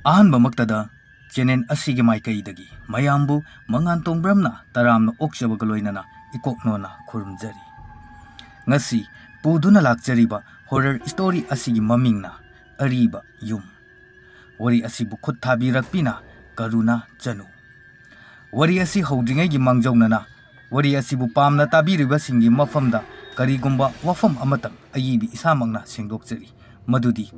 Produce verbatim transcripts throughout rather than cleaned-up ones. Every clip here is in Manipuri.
ꯑꯍꯥꯟꯕꯃꯛꯇꯗ ꯆꯦꯅꯦꯜ ꯑꯁꯤꯒꯤ ꯃꯥꯏꯀꯩꯗꯒꯤ ꯃꯌꯥꯝꯕꯨ ꯃꯉꯥꯟ ꯇꯣꯡꯕ꯭ꯔꯝꯅ ꯇꯔꯥꯝꯅ ꯑꯣꯛꯆꯕꯒ ꯂꯣꯏꯅꯅ ꯏꯀꯣꯛꯅꯣꯅ ꯈꯨꯔꯨꯝꯖꯔꯤ꯫ ꯉꯁꯤ ꯄꯨꯗꯨꯅ ꯂꯥꯛꯆꯔꯤꯕ horror story ꯑꯁꯤꯒꯤ ꯃꯃꯤꯡꯅ ꯑꯔꯤꯕ ꯌꯨꯝ꯫ ꯋꯥꯔꯤ ꯑꯁꯤꯕꯨ ꯈꯨꯠ ꯊꯥꯕꯤꯔꯛꯄꯤꯅ ꯀꯔꯨꯅꯥ ꯆꯅꯨ꯫ ꯋꯥꯔꯤ ꯑꯁꯤ ꯍꯧꯗ꯭ꯔꯤꯉꯩꯒꯤ ꯃꯥꯡꯖꯧꯅꯅ ꯋꯥꯔꯤ ꯑꯁꯤꯕꯨ ꯄꯥꯝꯅ ꯇꯥꯕꯤꯔꯤꯕꯁꯤꯡꯒꯤ ꯃꯐꯝꯗ ꯀꯔꯤꯒꯨꯝꯕ ꯋꯥꯐꯝ ꯑꯃꯇꯪ ꯑꯏꯕꯤ ꯏꯁꯥꯃꯛꯅ ꯁꯦꯡꯗꯣꯛꯆꯔꯤ꯫ ꯃꯗꯨꯗꯤ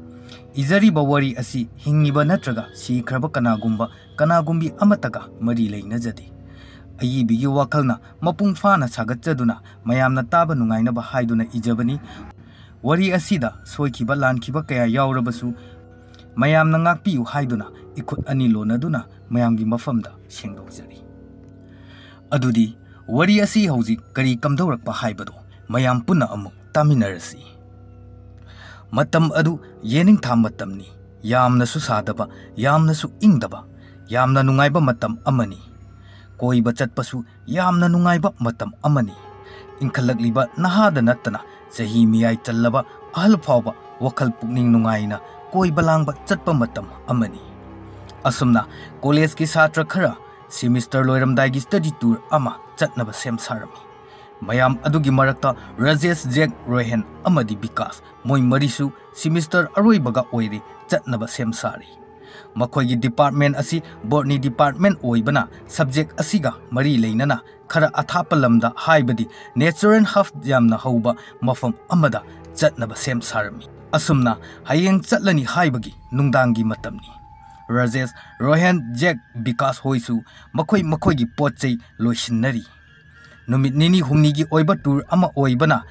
ꯏꯖꯔꯤꯕ ꯋꯥꯔꯤ ꯑꯁꯤ ꯍꯤꯡꯉꯤꯕ ꯅꯠꯇ꯭ꯔꯒ ꯁꯤꯈ꯭ꯔꯕ ꯀꯅꯥꯒꯨꯝꯕ ꯀꯅꯥꯒꯨꯝꯕꯤ ꯑꯃꯠꯇꯒ ꯃꯔꯤ ꯂꯩꯅꯖꯗꯦ꯫ ꯑꯏꯕꯤꯒꯤ ꯋꯥꯈꯜꯅ ꯃꯄꯨꯡ ꯐꯥꯅ ꯁꯥꯒꯠꯆꯗꯨꯅ ꯃꯌꯥꯝꯅ ꯇꯥꯕ ꯅꯨꯡꯉꯥꯏꯅꯕ ꯍꯥꯏꯗꯨꯅ ꯏꯖꯕꯅꯤ꯫ ꯋꯥꯔꯤ ꯑꯁꯤꯗ ꯁꯣꯏꯈꯤꯕ ꯂꯥꯟꯈꯤꯕ ꯀꯌꯥ ꯌꯥꯎꯔꯕꯁꯨ ꯃꯌꯥꯝꯅ ꯉꯥꯛꯄꯤꯌꯨ ꯍꯥꯏꯗꯨꯅ ꯏꯈꯨꯠ ꯑꯅꯤ ꯂꯣꯟꯅꯗꯨꯅ ꯃꯌꯥꯝꯒꯤ ꯃꯐꯝꯗ ꯁꯦꯡꯗꯣꯛꯆꯔꯤ꯫ ꯑꯗꯨꯗꯤ ꯋꯥꯔꯤ ꯑꯁꯤ ꯍꯧꯖꯤꯛ ꯀꯔꯤ ꯀꯝꯗꯧꯔꯛꯄ ꯍꯥꯏꯕꯗꯨ ꯃꯌꯥꯝ ꯄꯨꯟꯅ ꯑꯃꯨꯛ ꯇꯥꯃꯤꯟꯅꯔꯁꯤ꯫ ꯃꯇꯝ ꯑꯗꯨ ꯌꯦꯅꯤꯡꯊꯥ ꯃꯇꯝꯅꯤ꯫ ꯌꯥꯝꯅꯁꯨ ꯁꯥꯗꯕ, ꯌꯥꯝꯅꯁꯨ ꯏꯪꯗꯕ, ꯌꯥꯝꯅ ꯅꯨꯡꯉꯥꯏꯕ ꯃꯇꯝ ꯑꯃꯅꯤ꯫ ꯀꯣꯏꯕ ꯆꯠꯄꯁꯨ ꯌꯥꯝꯅ ꯅꯨꯡꯉꯥꯏꯕ ꯃꯇꯝ ꯑꯃꯅꯤ꯫ ꯏꯟꯈꯠꯂꯛꯂꯤꯕ ꯅꯍꯥꯗ ꯅꯠꯇꯅ ꯆꯍꯤ ꯃꯤꯌꯥꯏ ꯆꯜꯂꯕ ꯑꯍꯜ ꯐꯥꯎꯕ ꯋꯥꯈꯜ ꯄꯨꯛꯅꯤꯡ ꯅꯨꯡꯉꯥꯏꯅ ꯀꯣꯏꯕ ꯂꯥꯡꯕ ꯆꯠꯄ ꯃꯇꯝ ꯑꯃꯅꯤ꯫ ꯑꯁꯨꯝꯅ ꯀꯣꯂꯦꯖꯀꯤ ꯁꯥꯇ꯭ꯔ ꯈꯔ ꯁꯤꯃꯤꯁꯇꯔ ꯂꯣꯏꯔꯝꯗꯥꯏꯒꯤ ꯁ꯭ꯇꯗꯤ ꯇꯨꯔ ꯑꯃ ꯆꯠꯅꯕ ꯁꯦꯝ ꯁꯥꯔꯝꯃꯤ꯫ ꯃꯌꯥꯝ ꯑꯗꯨꯒꯤ ꯃꯔꯛꯇ ꯔꯥꯖꯦꯁ, ꯖꯦꯛ, ꯔꯣꯍꯦꯟ ꯑꯃꯗꯤ ꯕꯤꯀꯥꯁ, ꯃꯣꯏ ꯃꯔꯤꯁꯨ ꯁꯤꯃꯤꯁꯇꯔ ꯑꯔꯣꯏꯕꯒ ꯑꯣꯏꯔꯦ ꯆꯠꯅꯕ ꯁꯦꯝ ꯁꯥꯔꯤ꯫ ꯃꯈꯣꯏꯒꯤ ꯗꯤꯄꯥꯔꯠꯃꯦꯟ ꯑꯁꯤ ꯕꯣꯠꯅꯤ ꯗꯤꯄꯥꯔꯠꯃꯦꯟ ꯑꯣꯏꯕꯅ ꯁꯕꯖꯦꯛ ꯑꯁꯤꯒ ꯃꯔꯤ ꯂꯩꯅꯅ ꯈꯔ ꯑꯊꯥꯞꯄ ꯂꯝꯗ, ꯍꯥꯏꯕꯗꯤ ꯅꯦꯆꯔꯦꯜ ꯍꯔꯕ ꯌꯥꯝꯅ ꯍꯧꯕ ꯃꯐꯝ ꯑꯃꯗ ꯆꯠꯅꯕ ꯁꯦꯝ ꯁꯥꯔꯝꯃꯤ꯫ ꯑꯁꯨꯝꯅ ꯍꯌꯦꯡ ꯆꯠꯂꯅꯤ ꯍꯥꯏꯕꯒꯤ ꯅꯨꯡꯗꯥꯡꯒꯤ ꯃꯇꯝꯅꯤ꯫ ꯔꯥꯖꯦꯁ, ꯔꯣꯍꯦꯟ, ꯖꯦꯛ, ꯕꯤꯀꯥꯁ ꯍꯣꯏꯁꯨ ꯃꯈꯣꯏ ꯃꯈꯣꯏꯒꯤ ꯄꯣꯠ ꯆꯩ ꯂꯣꯏꯁꯤꯟꯅꯔꯤ꯫ ꯅꯨꯃꯤꯠ ꯅꯤꯅꯤ ꯍꯨꯝꯅꯤꯒꯤ ꯑꯣꯏꯕ ꯇꯨꯔ ꯑꯃ ꯑꯣꯏꯕꯅ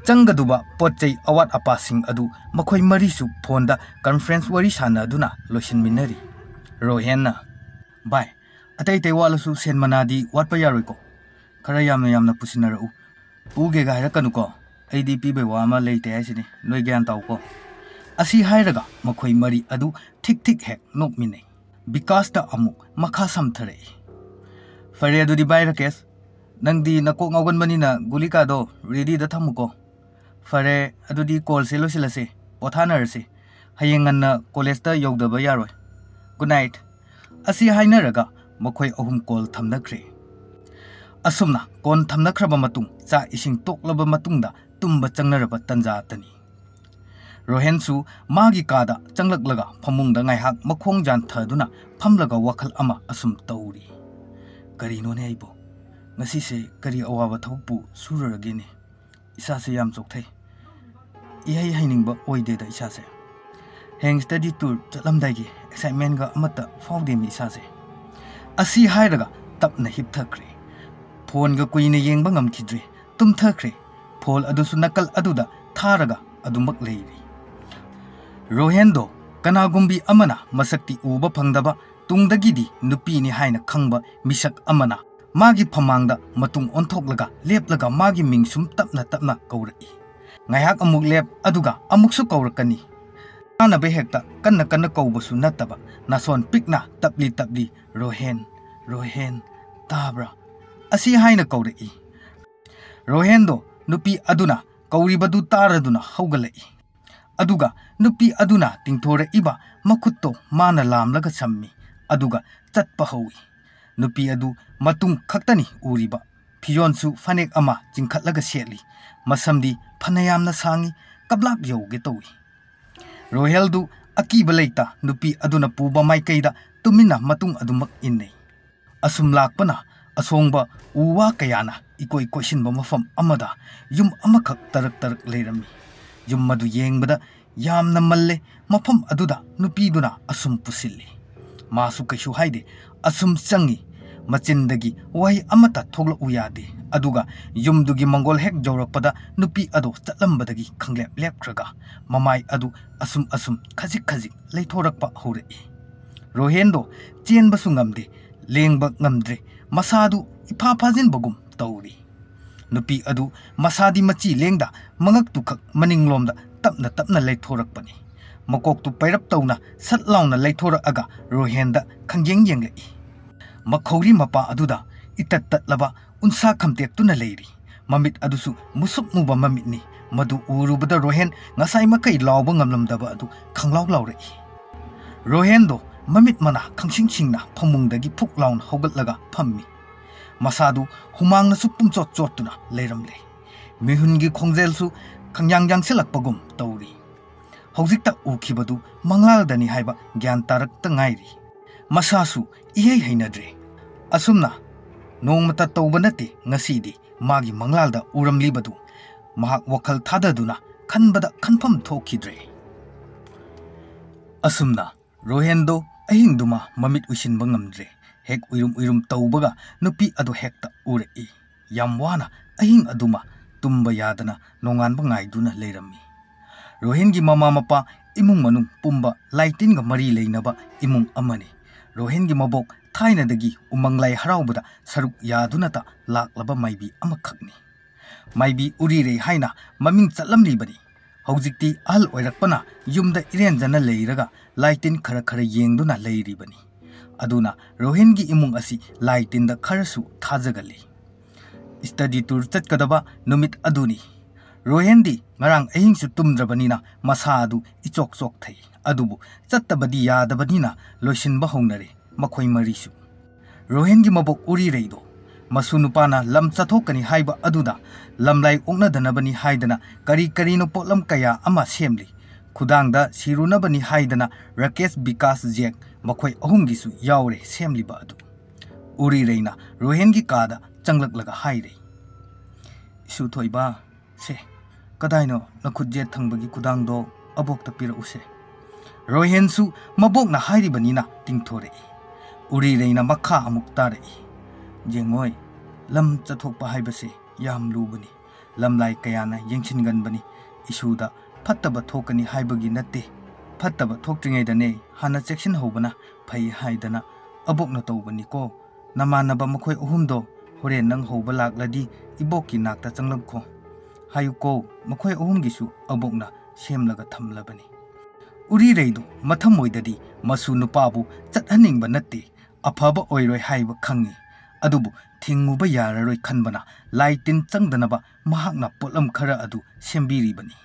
ꯆꯪꯒꯗꯧꯕ ꯄꯣꯠ ꯆꯩ ꯑꯋꯥꯠ ꯑꯄꯥꯁꯤꯡ ꯑꯗꯨ ꯃꯈꯣꯏ ꯃꯔꯤꯁꯨ ꯐꯣꯟꯗ ꯀꯟꯐꯔꯦꯟꯁ ꯋꯥꯔꯤ ꯁꯥꯟꯅꯗꯨꯅ ꯂꯣꯏꯁꯤꯟꯃꯤꯟꯅꯔꯤ꯫ ꯔꯣꯍꯦꯟꯅ, "ꯚꯥꯏ, ꯑꯇꯩ ꯑꯇꯩ ꯋꯥꯠꯂꯁꯨ ꯁꯦꯟ ꯃꯅꯥꯗꯤ ꯋꯥꯠꯄ ꯌꯥꯔꯣꯏꯀꯣ꯫ ꯈꯔ ꯌꯥꯝꯅ ꯌꯥꯝꯅ ꯄꯨꯁꯤꯟꯅꯔꯛꯎ꯫ ꯄꯨꯒꯦꯒ ꯍꯥꯏꯔꯛꯀꯅꯨꯀꯣ꯫ ꯑꯩꯗꯤ ꯄꯤꯕꯩ ꯋꯥ ꯑꯃ ꯂꯩꯇꯦ ꯍꯥꯏꯁꯤꯅꯤ, ꯅꯣꯏ ꯒ꯭ꯌꯥꯟ ꯇꯥꯎꯀꯣ"꯫ ꯑꯁꯤ ꯍꯥꯏꯔꯒ ꯃꯈꯣꯏ ꯃꯔꯤ ꯑꯗꯨ ꯊꯤꯛ ꯊꯤꯛ ꯍꯦꯛ ꯅꯣꯛꯃꯤꯟꯅꯩ꯫ ꯕꯤꯀꯥꯁꯇ ꯑꯃꯨꯛ ꯃꯈꯥ ꯁꯝꯊꯔꯛꯏ꯫ "ꯐꯔꯦ ꯑꯗꯨꯗꯤ ꯚꯥꯏ ꯔꯥꯀꯦꯁ, ꯅꯪꯗꯤ ꯅꯀꯣꯛ ꯉꯥꯎꯒꯟꯕꯅꯤꯅ ꯒꯨꯂꯤꯀꯥꯗꯣ ꯔꯦꯗꯤꯗ ꯊꯝꯃꯨꯀꯣ꯫ ꯐꯔꯦ ꯑꯗꯨꯗꯤ ꯀꯣꯜꯁꯦ ꯂꯣꯏꯁꯤꯜꯂꯁꯦ, ꯄꯣꯊꯥꯅꯔꯁꯦ꯫ ꯍꯌꯦꯡ ꯉꯟꯅ ꯀꯣꯂꯦꯖꯇ ꯌꯧꯗꯕ ꯌꯥꯔꯣꯏ"꯫ "Good night" ꯑꯁꯤ ꯍꯥꯏꯅꯔꯒ ꯃꯈꯣꯏ ꯑꯍꯨꯝ ꯀꯣꯜ ꯊꯝꯅꯈ꯭ꯔꯦ꯫ ꯑꯁꯨꯝꯅ ꯀꯣꯜ ꯊꯝꯅꯈ꯭ꯔꯕ ꯃꯇꯨꯡ, ꯆꯥꯛ ꯏꯁꯤꯡ ꯇꯣꯛꯂꯕ ꯃꯇꯨꯡꯗ ꯇꯨꯝꯕ ꯆꯪꯅꯔꯕ ꯇꯟꯖꯥꯇꯅꯤ꯫ ꯔꯣꯍꯦꯟꯁꯨ ꯃꯥꯒꯤ ꯀꯥꯗ ꯆꯪꯂꯛꯂꯒ ꯐꯃꯨꯡꯗ ꯉꯥꯏꯍꯥꯛ ꯃꯈꯣꯡ ꯌꯥꯟꯊꯗꯨꯅ ꯐꯝꯂꯒ ꯋꯥꯈꯜ ꯑꯃ ꯑꯁꯨꯝ ꯇꯧꯔꯤ꯫ "ꯀꯔꯤꯅꯣꯅꯦ ꯑꯩꯕꯨ? ꯉꯁꯤꯁꯦ ꯀꯔꯤ ꯑꯋꯥꯕ ꯊꯕꯛꯄꯨ ꯁꯨꯔꯨꯔꯒꯦꯅꯦ? ꯏꯁꯥꯁꯦ ꯌꯥꯝ ꯆꯣꯛꯊꯩ꯫ ꯏꯍꯩ ꯍꯩꯅꯤꯡꯕ ꯑꯣꯏꯗꯦꯗ ꯏꯁꯥꯁꯦ꯫ ꯍꯌꯦꯡ study tour ꯆꯠꯂꯝꯗꯥꯏꯒꯤ excitementꯒ ꯑꯃꯠꯇ ꯐꯥꯎꯗꯦꯃꯤ ꯏꯁꯥꯁꯦ" ꯑꯁꯤ ꯍꯥꯏꯔꯒ ꯇꯞꯅ ꯍꯤꯞꯊꯈ꯭ꯔꯦ꯫ ꯐꯣꯟꯒ ꯀꯨꯏꯅ ꯌꯦꯡꯕ ꯉꯝꯈꯤꯗ꯭ꯔꯦ꯫ ꯇꯨꯝꯊꯈ꯭ꯔꯦ꯫ ꯐꯣꯟ ꯑꯗꯨꯁꯨ ꯅꯥꯀꯜ ꯑꯗꯨꯗ ꯊꯥꯔꯒ ꯑꯗꯨꯃꯛ ꯂꯩꯔꯤ꯫ ꯔꯣꯍꯦꯟꯗꯣ ꯀꯅꯥꯒꯨꯝꯕꯤ ꯑꯃꯅ ꯃꯁꯛꯇꯤ ꯎꯕ ꯐꯪꯗꯕ, ꯇꯨꯡꯗꯒꯤꯗꯤ ꯅꯨꯄꯤꯅꯤ ꯍꯥꯏꯅ ꯈꯪꯕ ꯃꯤꯁꯛ ꯑꯃꯅ ꯃꯥꯒꯤ ꯐꯃꯥꯡꯗ ꯃꯇꯨꯡ ꯑꯣꯟꯊꯣꯛꯂꯒ ꯂꯦꯞꯂꯒ ꯃꯥꯒꯤ ꯃꯤꯡ ꯁꯨꯝ ꯇꯞꯅ ꯇꯞꯅ ꯀꯧꯔꯛꯏ꯫ ꯉꯥꯏꯍꯥꯛ ꯑꯃꯨꯛ ꯂꯦꯞ, ꯑꯗꯨꯒ ꯑꯃꯨꯛꯁꯨ ꯀꯧꯔꯛꯀꯅꯤ꯫ ꯇꯥꯅꯕ ꯍꯦꯛꯇ ꯀꯟꯅ ꯀꯟꯅ ꯀꯧꯕꯁꯨ ꯅꯠꯇꯕ, ꯅꯥꯁꯣꯟ ꯄꯤꯛꯅ ꯇꯞꯂꯤ ꯇꯞꯂꯤ, "ꯔꯣꯍꯦꯟ, ꯔꯣꯍꯦꯟ, ꯇꯥꯕ꯭ꯔꯥ?" ꯑꯁꯤ ꯍꯥꯏꯅ ꯀꯧꯔꯛꯏ꯫ ꯔꯣꯍꯦꯟꯗꯣ ꯅꯨꯄꯤ ꯑꯗꯨꯅ ꯀꯧꯔꯤꯕꯗꯨ ꯇꯥꯔꯗꯨꯅ ꯍꯧꯒꯠꯂꯛꯏ꯫ ꯑꯗꯨꯒ ꯅꯨꯄꯤ ꯑꯗꯨꯅ ꯇꯤꯡꯊꯣꯔꯛꯏꯕ ꯃꯈꯨꯠꯇꯣ ꯃꯥꯅ ꯂꯥꯝꯂꯒ ꯁꯝꯃꯤ, ꯑꯗꯨꯒ ꯆꯠꯄ ꯍꯧꯏ꯫ ꯅꯨꯄꯤ ꯑꯗꯨ ꯃꯇꯨꯡ ꯈꯛꯇꯅꯤ ꯎꯔꯤꯕ꯫ ꯐꯤꯖꯣꯜꯁꯨ ꯐꯅꯦꯛ ꯑꯃ ꯆꯤꯡꯈꯠꯂꯒ ꯁꯦꯠꯂꯤ꯫ ꯃꯁꯝꯗꯤ ꯐꯅꯌꯥꯝꯅ ꯁꯥꯡꯏ, ꯀꯞꯂꯥꯛ ꯌꯧꯒꯦ ꯇꯧꯏ꯫ ꯔꯣꯍꯦꯜꯗꯨ ꯑꯀꯤꯕ ꯂꯩꯇ ꯅꯨꯄꯤ ꯑꯗꯨꯅ ꯄꯨꯕ ꯃꯥꯏꯀꯩꯗ ꯇꯨꯃꯤꯟꯅ ꯃꯇꯨꯡ ꯑꯗꯨꯃꯛ ꯏꯟꯅꯩ꯫ ꯑꯁꯨꯝ ꯂꯥꯛꯄꯅ ꯑꯁꯣꯡꯕ ꯎ ꯋꯥ ꯀꯌꯥꯅ ꯏꯀꯣꯏ ꯀꯣꯏꯁꯤꯟꯕ ꯃꯐꯝ ꯑꯃꯗ ꯌꯨꯝ ꯑꯃꯈꯛ ꯇꯔꯛ ꯇꯔꯛ ꯂꯩꯔꯝꯃꯤ꯫ ꯌꯨꯝ ꯑꯗꯨ ꯌꯦꯡꯕꯗ ꯌꯥꯝꯅ ꯃꯜꯂꯦ꯫ ꯃꯐꯝ ꯑꯗꯨꯗ ꯅꯨꯄꯤꯗꯨꯅ ꯑꯁꯨꯝ ꯄꯨꯁꯤꯜꯂꯤ꯫ ꯃꯥꯁꯨ ꯀꯩꯁꯨ ꯍꯥꯏꯗꯦ꯫ ꯑꯁꯨꯝ ꯆꯪꯏ꯫ ꯃꯆꯤꯟꯗꯒꯤ ꯋꯥꯍꯩ ꯑꯃꯠꯇ ꯊꯣꯛꯂꯛꯎ ꯌꯥꯗꯦ꯫ ꯑꯗꯨꯒ ꯌꯨꯝꯗꯨꯒꯤ ꯃꯪꯒꯣꯜ ꯍꯦꯛ ꯌꯧꯔꯛꯄꯗ ꯅꯨꯄꯤ ꯑꯗꯣ ꯆꯠꯂꯝꯕꯗꯒꯤ ꯈꯪꯂꯦꯞ ꯂꯦꯞꯈ꯭ꯔꯒ ꯃꯃꯥꯏ ꯑꯗꯨ ꯑꯁꯨꯝ ꯑꯁꯨꯝ ꯈꯖꯤꯛ ꯈꯖꯤꯛ ꯂꯩꯊꯣꯔꯛꯄ ꯍꯧꯔꯛꯏ꯫ ꯔꯣꯍꯦꯟꯗꯣ ꯆꯦꯟꯕꯁꯨ ꯉꯝꯗꯦ, ꯂꯦꯡꯕ ꯉꯝꯗ꯭ꯔꯦ, ꯃꯁꯥꯗꯨ ꯏꯐꯥ ꯐꯥꯖꯤꯟꯕꯒꯨꯝ ꯇꯧꯔꯤ꯫ ꯅꯨꯄꯤ ꯑꯗꯨ ꯃꯁꯥꯗꯤ ꯃꯆꯤ ꯂꯦꯡꯗ ꯃꯉꯛꯇꯨꯈꯛ ꯃꯅꯤꯡꯂꯣꯝꯗ ꯇꯞꯅ ꯇꯞꯅ ꯂꯩꯊꯣꯔꯛꯄꯅꯤ꯫ ꯃꯀꯣꯛꯇꯨ ꯄꯩꯔꯞ ꯇꯧꯅ ꯁꯠ ꯂꯥꯎꯅ ꯂꯩꯊꯣꯔꯛꯑꯒ ꯔꯣꯍꯦꯟꯗ ꯈꯪꯌꯦꯡ ꯌꯦꯡꯂꯛꯏ꯫ ꯃꯈꯧꯔꯤ ꯃꯄꯥ ꯑꯗꯨꯗ ꯏꯇꯠ ꯇꯠꯂꯕ ꯎꯟꯁꯥ ꯈꯝꯇꯦꯛꯇꯨꯅ ꯂꯩꯔꯤ꯫ ꯃꯃꯤꯠ ꯑꯗꯨꯁꯨ ꯃꯨꯁꯨꯛ ꯃꯨꯕ ꯃꯃꯤꯠꯅꯤ꯫ ꯃꯗꯨ ꯎꯔꯨꯕꯗ ꯔꯣꯍꯦꯟ ꯉꯁꯥꯏ ꯃꯈꯩ ꯂꯥꯎꯕ ꯉꯝꯂꯝꯗꯕ ꯑꯗꯨ ꯈꯪꯂꯥꯎ ꯂꯥꯎꯔꯛꯏ꯫ ꯔꯣꯍꯦꯟꯗꯣ ꯃꯃꯤꯠ ꯃꯅꯥ ꯈꯪꯁꯤꯡ ꯁꯤꯡꯅ ꯐꯃꯨꯡꯗꯒꯤ ꯐꯨꯛ ꯂꯥꯎꯅ ꯍꯧꯒꯠꯂꯒ ꯐꯝꯃꯤ꯫ ꯃꯁꯥꯗꯨ ꯍꯨꯃꯥꯡꯅꯁꯨ ꯄꯨꯝꯆꯣꯠ ꯆꯣꯠꯇꯨꯅ ꯂꯩꯔꯝꯂꯦ꯫ ꯃꯤꯍꯨꯟꯒꯤ ꯈꯣꯡꯖꯦꯜꯁꯨ ꯈꯪꯌꯥꯡ ꯌꯥꯡꯁꯤꯜꯂꯛꯄꯒꯨꯝ ꯇꯧꯔꯤ꯫ ꯍꯧꯖꯤꯛꯇ ꯎꯈꯤꯕꯗꯨ ꯃꯪꯂꯥꯜꯗꯅꯤ ꯍꯥꯏꯕ ꯒ꯭ꯌꯥꯟ ꯇꯥꯔꯛꯇ ꯉꯥꯏꯔꯤ꯫ ꯃꯁꯥꯁꯨ ꯏꯍꯩ ꯍꯩꯅꯗ꯭ꯔꯦ꯫ ꯑꯁꯨꯝꯅ ꯅꯣꯡꯃꯇ ꯇꯧꯕ ꯅꯠꯇꯦ ꯉꯁꯤꯗꯤ ꯃꯥꯒꯤ ꯃꯪꯂꯥꯜꯗ ꯎꯔꯝꯂꯤꯕꯗꯨ꯫ ꯃꯍꯥꯛ ꯋꯥꯈꯜ ꯊꯥꯗꯗꯨꯅ ꯈꯟꯕꯗ ꯈꯟꯐꯝ ꯊꯣꯛꯈꯤꯗ꯭ꯔꯦ꯫ ꯑꯁꯨꯝꯅ ꯔꯣꯍꯦꯟꯗꯣ ꯑꯍꯤꯡꯗꯨꯃ ꯃꯃꯤꯠ ꯎꯏꯁꯤꯟꯕ ꯉꯝꯗ꯭ꯔꯦ꯫ ꯍꯦꯛ ꯎꯏꯔꯨꯝ ꯎꯏꯔꯨꯝ ꯇꯧꯕꯒ ꯅꯨꯄꯤ ꯑꯗꯨ ꯍꯦꯛꯇ ꯎꯔꯛꯏ꯫ ꯌꯥꯝ ꯋꯥꯅ ꯑꯍꯤꯡ ꯑꯗꯨꯃ ꯇꯨꯝꯕ ꯌꯥꯗꯅ ꯅꯣꯡꯉꯥꯟꯕ ꯉꯥꯏꯗꯨꯅ ꯂꯩꯔꯝꯃꯤ꯫ ꯔꯣꯍꯦꯟꯒꯤ ꯃꯃꯥ ꯃꯄꯥ, ꯏꯃꯨꯡ ꯃꯅꯨꯡ ꯄꯨꯝꯕ ꯂꯥꯏ ꯇꯤꯟꯒ ꯃꯔꯤ ꯂꯩꯅꯕ ꯏꯃꯨꯡ ꯑꯃꯅꯤ꯫ ꯔꯣꯍꯦꯟꯒꯤ ꯃꯕꯣꯛ ꯊꯥꯏꯅꯗꯒꯤ ꯎꯃꯪ ꯂꯥꯏ ꯍꯔꯥꯎꯕꯗ ꯁꯔꯨꯛ ꯌꯥꯗꯨꯅꯇ ꯂꯥꯛꯂꯕ ꯃꯥꯏꯕꯤ ꯑꯃꯈꯛꯅꯤ꯫ ꯃꯥꯏꯕꯤ ꯎꯔꯤꯔꯩ ꯍꯥꯏꯅ ꯃꯃꯤꯡ ꯆꯠꯂꯝꯂꯤꯕꯅꯤ꯫ ꯍꯧꯖꯤꯛꯇꯤ ꯑꯍꯜ ꯑꯣꯏꯔꯛꯄꯅ ꯌꯨꯝꯗ ꯏꯔꯦꯟꯖꯅ ꯂꯩꯔꯒ ꯂꯥꯏ ꯇꯤꯟ ꯈꯔ ꯈꯔ ꯌꯦꯡꯗꯨꯅ ꯂꯩꯔꯤꯕꯅꯤ꯫ ꯑꯗꯨꯅ ꯔꯣꯍꯦꯟꯒꯤ ꯏꯃꯨꯡ ꯑꯁꯤ ꯂꯥꯏ ꯇꯤꯟꯗ ꯈꯔꯁꯨ ꯊꯥꯖꯒꯜꯂꯤ꯫ ꯁ꯭ꯇꯗꯤ ꯇꯨꯔ ꯆꯠꯀꯗꯕ ꯅꯨꯃꯤꯠ ꯑꯗꯨꯅꯤ꯫ ꯔꯣꯍꯦꯟꯗꯤ ꯉꯔꯥꯡ ꯑꯍꯤꯡꯁꯨ ꯇꯨꯝꯗ꯭ꯔꯕꯅꯤꯅ ꯃꯁꯥ ꯑꯗꯨ ꯏꯆꯣꯛ ꯆꯣꯛꯊꯩ꯫ ꯑꯗꯨꯕꯨ ꯆꯠꯇꯕꯗꯤ ꯌꯥꯗꯕꯅꯤꯅ ꯂꯣꯏꯁꯤꯟꯕ ꯍꯧꯅꯔꯦ ꯃꯈꯣꯏ ꯃꯔꯤꯁꯨ꯫ ꯔꯣꯍꯦꯟꯒꯤ ꯃꯕꯣꯛ ꯎꯔꯤꯔꯩꯗꯣ ꯃꯁꯨ ꯅꯨꯄꯥꯅ ꯂꯝ ꯆꯠꯊꯣꯛꯀꯅꯤ ꯍꯥꯏꯕ ꯑꯗꯨꯗ ꯂꯝꯂꯥꯏ ꯑꯣꯛꯅꯗꯅꯕꯅꯤ ꯍꯥꯏꯗꯅ ꯀꯔꯤ ꯀꯔꯤꯅꯣ ꯄꯣꯠꯂꯝ ꯀꯌꯥ ꯑꯃ ꯁꯦꯝꯂꯤ꯫ ꯈꯨꯗꯥꯡꯗ ꯁꯤꯔꯨꯅꯕꯅꯤ ꯍꯥꯏꯗꯅ ꯔꯥꯀꯦꯁ ꯕꯤꯀꯥꯁ ꯖꯦꯛ ꯃꯈꯣꯏ ꯑꯍꯨꯝꯒꯤꯁꯨ ꯌꯥꯎꯔꯦ ꯁꯦꯝꯂꯤꯕ ꯑꯗꯨ꯫ ꯎꯔꯤꯔꯩꯅ ꯔꯣꯍꯦꯟꯒꯤ ꯀꯥꯗ ꯆꯪꯂꯛꯂꯒ ꯍꯥꯏꯔꯦ, "ꯏꯁꯨ ꯊꯣꯏꯕ, ꯁꯦ, ꯀꯗꯥꯏꯅꯣ ꯅꯈꯨꯠ ꯌꯦꯠ ꯊꯪꯕꯒꯤ ꯈꯨꯗꯥꯡꯗꯣ ꯑꯕꯣꯛꯇ ꯄꯤꯔꯛꯎꯁꯦ"꯫ ꯔꯣꯍꯦꯟꯁꯨ ꯃꯕꯣꯛꯅ ꯍꯥꯏꯔꯤꯕꯅꯤꯅ ꯇꯤꯡꯊꯣꯔꯛꯏ꯫ ꯎꯔꯤꯔꯩꯅ ꯃꯈꯥ ꯑꯃꯨꯛ ꯇꯥꯔꯛꯏ, "ꯌꯦꯡꯉꯣꯏ, ꯂꯝ ꯆꯠꯊꯣꯛꯄ ꯍꯥꯏꯕꯁꯦ ꯌꯥꯝ ꯂꯨꯕꯅꯤ꯫ ꯂꯝꯂꯥꯏ ꯀꯌꯥꯅ ꯌꯦꯡꯁꯤꯟꯒꯟꯕꯅꯤ꯫ ꯏꯁꯨꯗ ꯐꯠꯇꯕ ꯊꯣꯛꯀꯅꯤ ꯍꯥꯏꯕꯒꯤ ꯅꯠꯇꯦ꯫ ꯐꯠꯇꯕ ꯊꯣꯛꯇ꯭ꯔꯤꯉꯩꯗꯅꯦ ꯍꯥꯟꯅ ꯆꯦꯛꯁꯤꯟꯍꯧꯕꯅ ꯐꯩ ꯍꯥꯏꯗꯅ ꯑꯕꯣꯛꯅ ꯇꯧꯕꯅꯤꯀꯣ꯫ ꯅꯃꯥꯟꯅꯕ ꯃꯈꯣꯏ ꯑꯍꯨꯝꯗꯣ ꯍꯣꯔꯦꯟ ꯅꯪ ꯍꯧꯕ ꯂꯥꯛꯂꯗꯤ ꯏꯕꯣꯛꯀꯤ ꯅꯥꯛꯇ ꯆꯪꯂꯛꯈꯣ ꯍꯥꯏꯌꯨꯀꯣ꯫ ꯃꯈꯣꯏ ꯑꯍꯨꯝꯒꯤꯁꯨ ꯑꯕꯣꯛꯅ ꯁꯦꯝꯂꯒ ꯊꯝꯂꯕꯅꯤ"꯫ ꯎꯔꯤꯔꯩꯗꯨ ꯃꯊꯃꯣꯏꯗꯗꯤ ꯃꯁꯨ ꯅꯨꯄꯥꯕꯨ ꯆꯠꯍꯟꯅꯤꯡꯕ ꯅꯠꯇꯦ, ꯑꯐꯕ ꯑꯣꯏꯔꯣꯏ ꯍꯥꯏꯕ ꯈꯪꯏ꯫ ꯑꯗꯨꯕꯨ ꯊꯤꯡꯉꯨꯕ ꯌꯥꯔꯔꯣꯏ ꯈꯟꯕꯅ ꯂꯥꯏ ꯇꯤꯟ ꯆꯪꯗꯅꯕ ꯃꯍꯥꯛꯅ ꯄꯣꯠꯂꯝ ꯈꯔ ꯑꯗꯨ ꯁꯦꯝꯕꯤꯔꯤꯕꯅꯤ꯫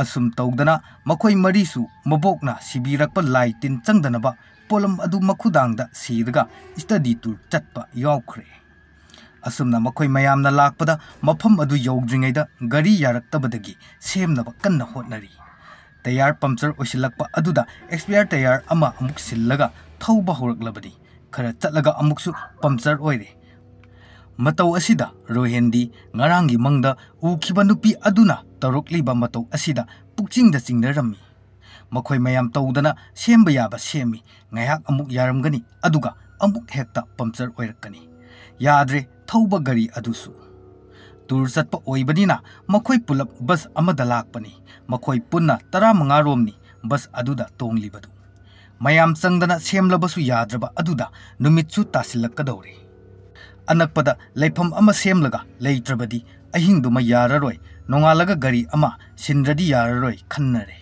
ꯑꯁꯨꯝ ꯇꯧꯗꯅ ꯃꯈꯣꯏ ꯃꯔꯤꯁꯨ ꯃꯕꯣꯛꯅ ꯁꯤꯕꯤꯔꯛꯄ ꯂꯥꯏ ꯇꯤꯟ ꯆꯪꯗꯅꯕ ꯄꯣꯠꯂꯝ ꯑꯗꯨ ꯃꯈꯨꯗꯥꯡꯗ ꯁꯤꯔꯒ study tour ꯆꯠꯄ ꯌꯥꯎꯈ꯭ꯔꯦ꯫ ꯑꯁꯨꯝꯅ ꯃꯈꯣꯏ ꯃꯌꯥꯝꯅ ꯂꯥꯛꯄꯗ ꯃꯐꯝ ꯑꯗꯨ ꯌꯧꯗ꯭ꯔꯤꯉꯩꯗ ꯒꯥꯔꯤ ꯌꯥꯔꯛꯇꯕꯗꯒꯤ ꯁꯦꯝꯅꯕ ꯀꯟꯅ ꯍꯣꯠꯅꯔꯤ꯫ ꯇꯌꯥꯔ ꯄꯝꯆꯔ ꯑꯣꯏꯁꯤꯜꯂꯛꯄ ꯑꯗꯨꯗ spare ꯇꯌꯥꯔ ꯑꯃ ꯑꯃꯨꯛ ꯁꯤꯜꯂꯒ ꯊꯧꯕ ꯍꯧꯔꯛꯂꯕꯅꯤ꯫ ꯈꯔ ꯆꯠꯂꯒ ꯑꯃꯨꯛꯁꯨ ꯄꯝꯆꯔ ꯑꯣꯏꯔꯦ꯫ ꯃꯇꯧ ꯑꯁꯤꯗ ꯔꯣꯍꯦꯟꯗꯤ ꯉꯔꯥꯡꯒꯤ ꯃꯪꯗ ꯎꯈꯤꯕ ꯅꯨꯄꯤ ꯑꯗꯨꯅ ꯇꯧꯔꯛꯂꯤꯕ ꯃꯇꯧ ꯑꯁꯤꯗ ꯄꯨꯛꯆꯤꯡꯗ ꯆꯤꯡꯅꯔꯝꯃꯤ꯫ ꯃꯈꯣꯏ ꯃꯌꯥꯝ ꯇꯧꯗꯅ ꯁꯦꯝꯕ ꯌꯥꯕ ꯁꯦꯝꯃꯤ꯫ ꯉꯥꯏꯍꯥꯛ ꯑꯃꯨꯛ ꯌꯥꯔꯝꯒꯅꯤ, ꯑꯗꯨꯒ ꯑꯃꯨꯛ ꯍꯦꯛꯇ ꯄꯝꯆꯔ ꯑꯣꯏꯔꯛꯀꯅꯤ꯫ ꯌꯥꯗ꯭ꯔꯦ ꯊꯧꯕ ꯒꯥꯔꯤ ꯑꯗꯨꯁꯨ꯫ Tour ꯆꯠꯄ ꯑꯣꯏꯕꯅꯤꯅ ꯃꯈꯣꯏ ꯄꯨꯂꯞ ꯕꯁ ꯑꯃꯗ ꯂꯥꯛꯄꯅꯤ꯫ ꯃꯈꯣꯏ ꯄꯨꯟꯅ ꯇꯔꯥꯃꯉꯥ ꯔꯣꯝꯅꯤ ꯕꯁ ꯑꯗꯨꯗ ꯇꯣꯡꯂꯤꯕꯗꯨ꯫ ꯃꯌꯥꯝ ꯆꯪꯗꯅ ꯁꯦꯝꯂꯕꯁꯨ ꯌꯥꯗ꯭ꯔꯕ ꯑꯗꯨꯗ ꯅꯨꯃꯤꯠꯁꯨ ꯇꯥꯁꯤꯜꯂꯛꯀꯗꯧꯔꯦ꯫ ꯑꯅꯛꯄꯗ ꯂꯩꯐꯝ ꯑꯃ ꯁꯦꯝꯂꯒ ꯂꯩꯇ꯭ꯔꯕꯗꯤ ꯑꯍꯤꯡꯗꯨꯃ ꯌꯥꯔꯔꯣꯏ, ꯅꯣꯡꯉꯥꯜꯂꯒ ꯒꯥꯔꯤ ꯑꯃ ꯁꯤꯟꯗ꯭ꯔꯗꯤ ꯌꯥꯔꯔꯣꯏ ꯈꯟꯅꯔꯦ꯫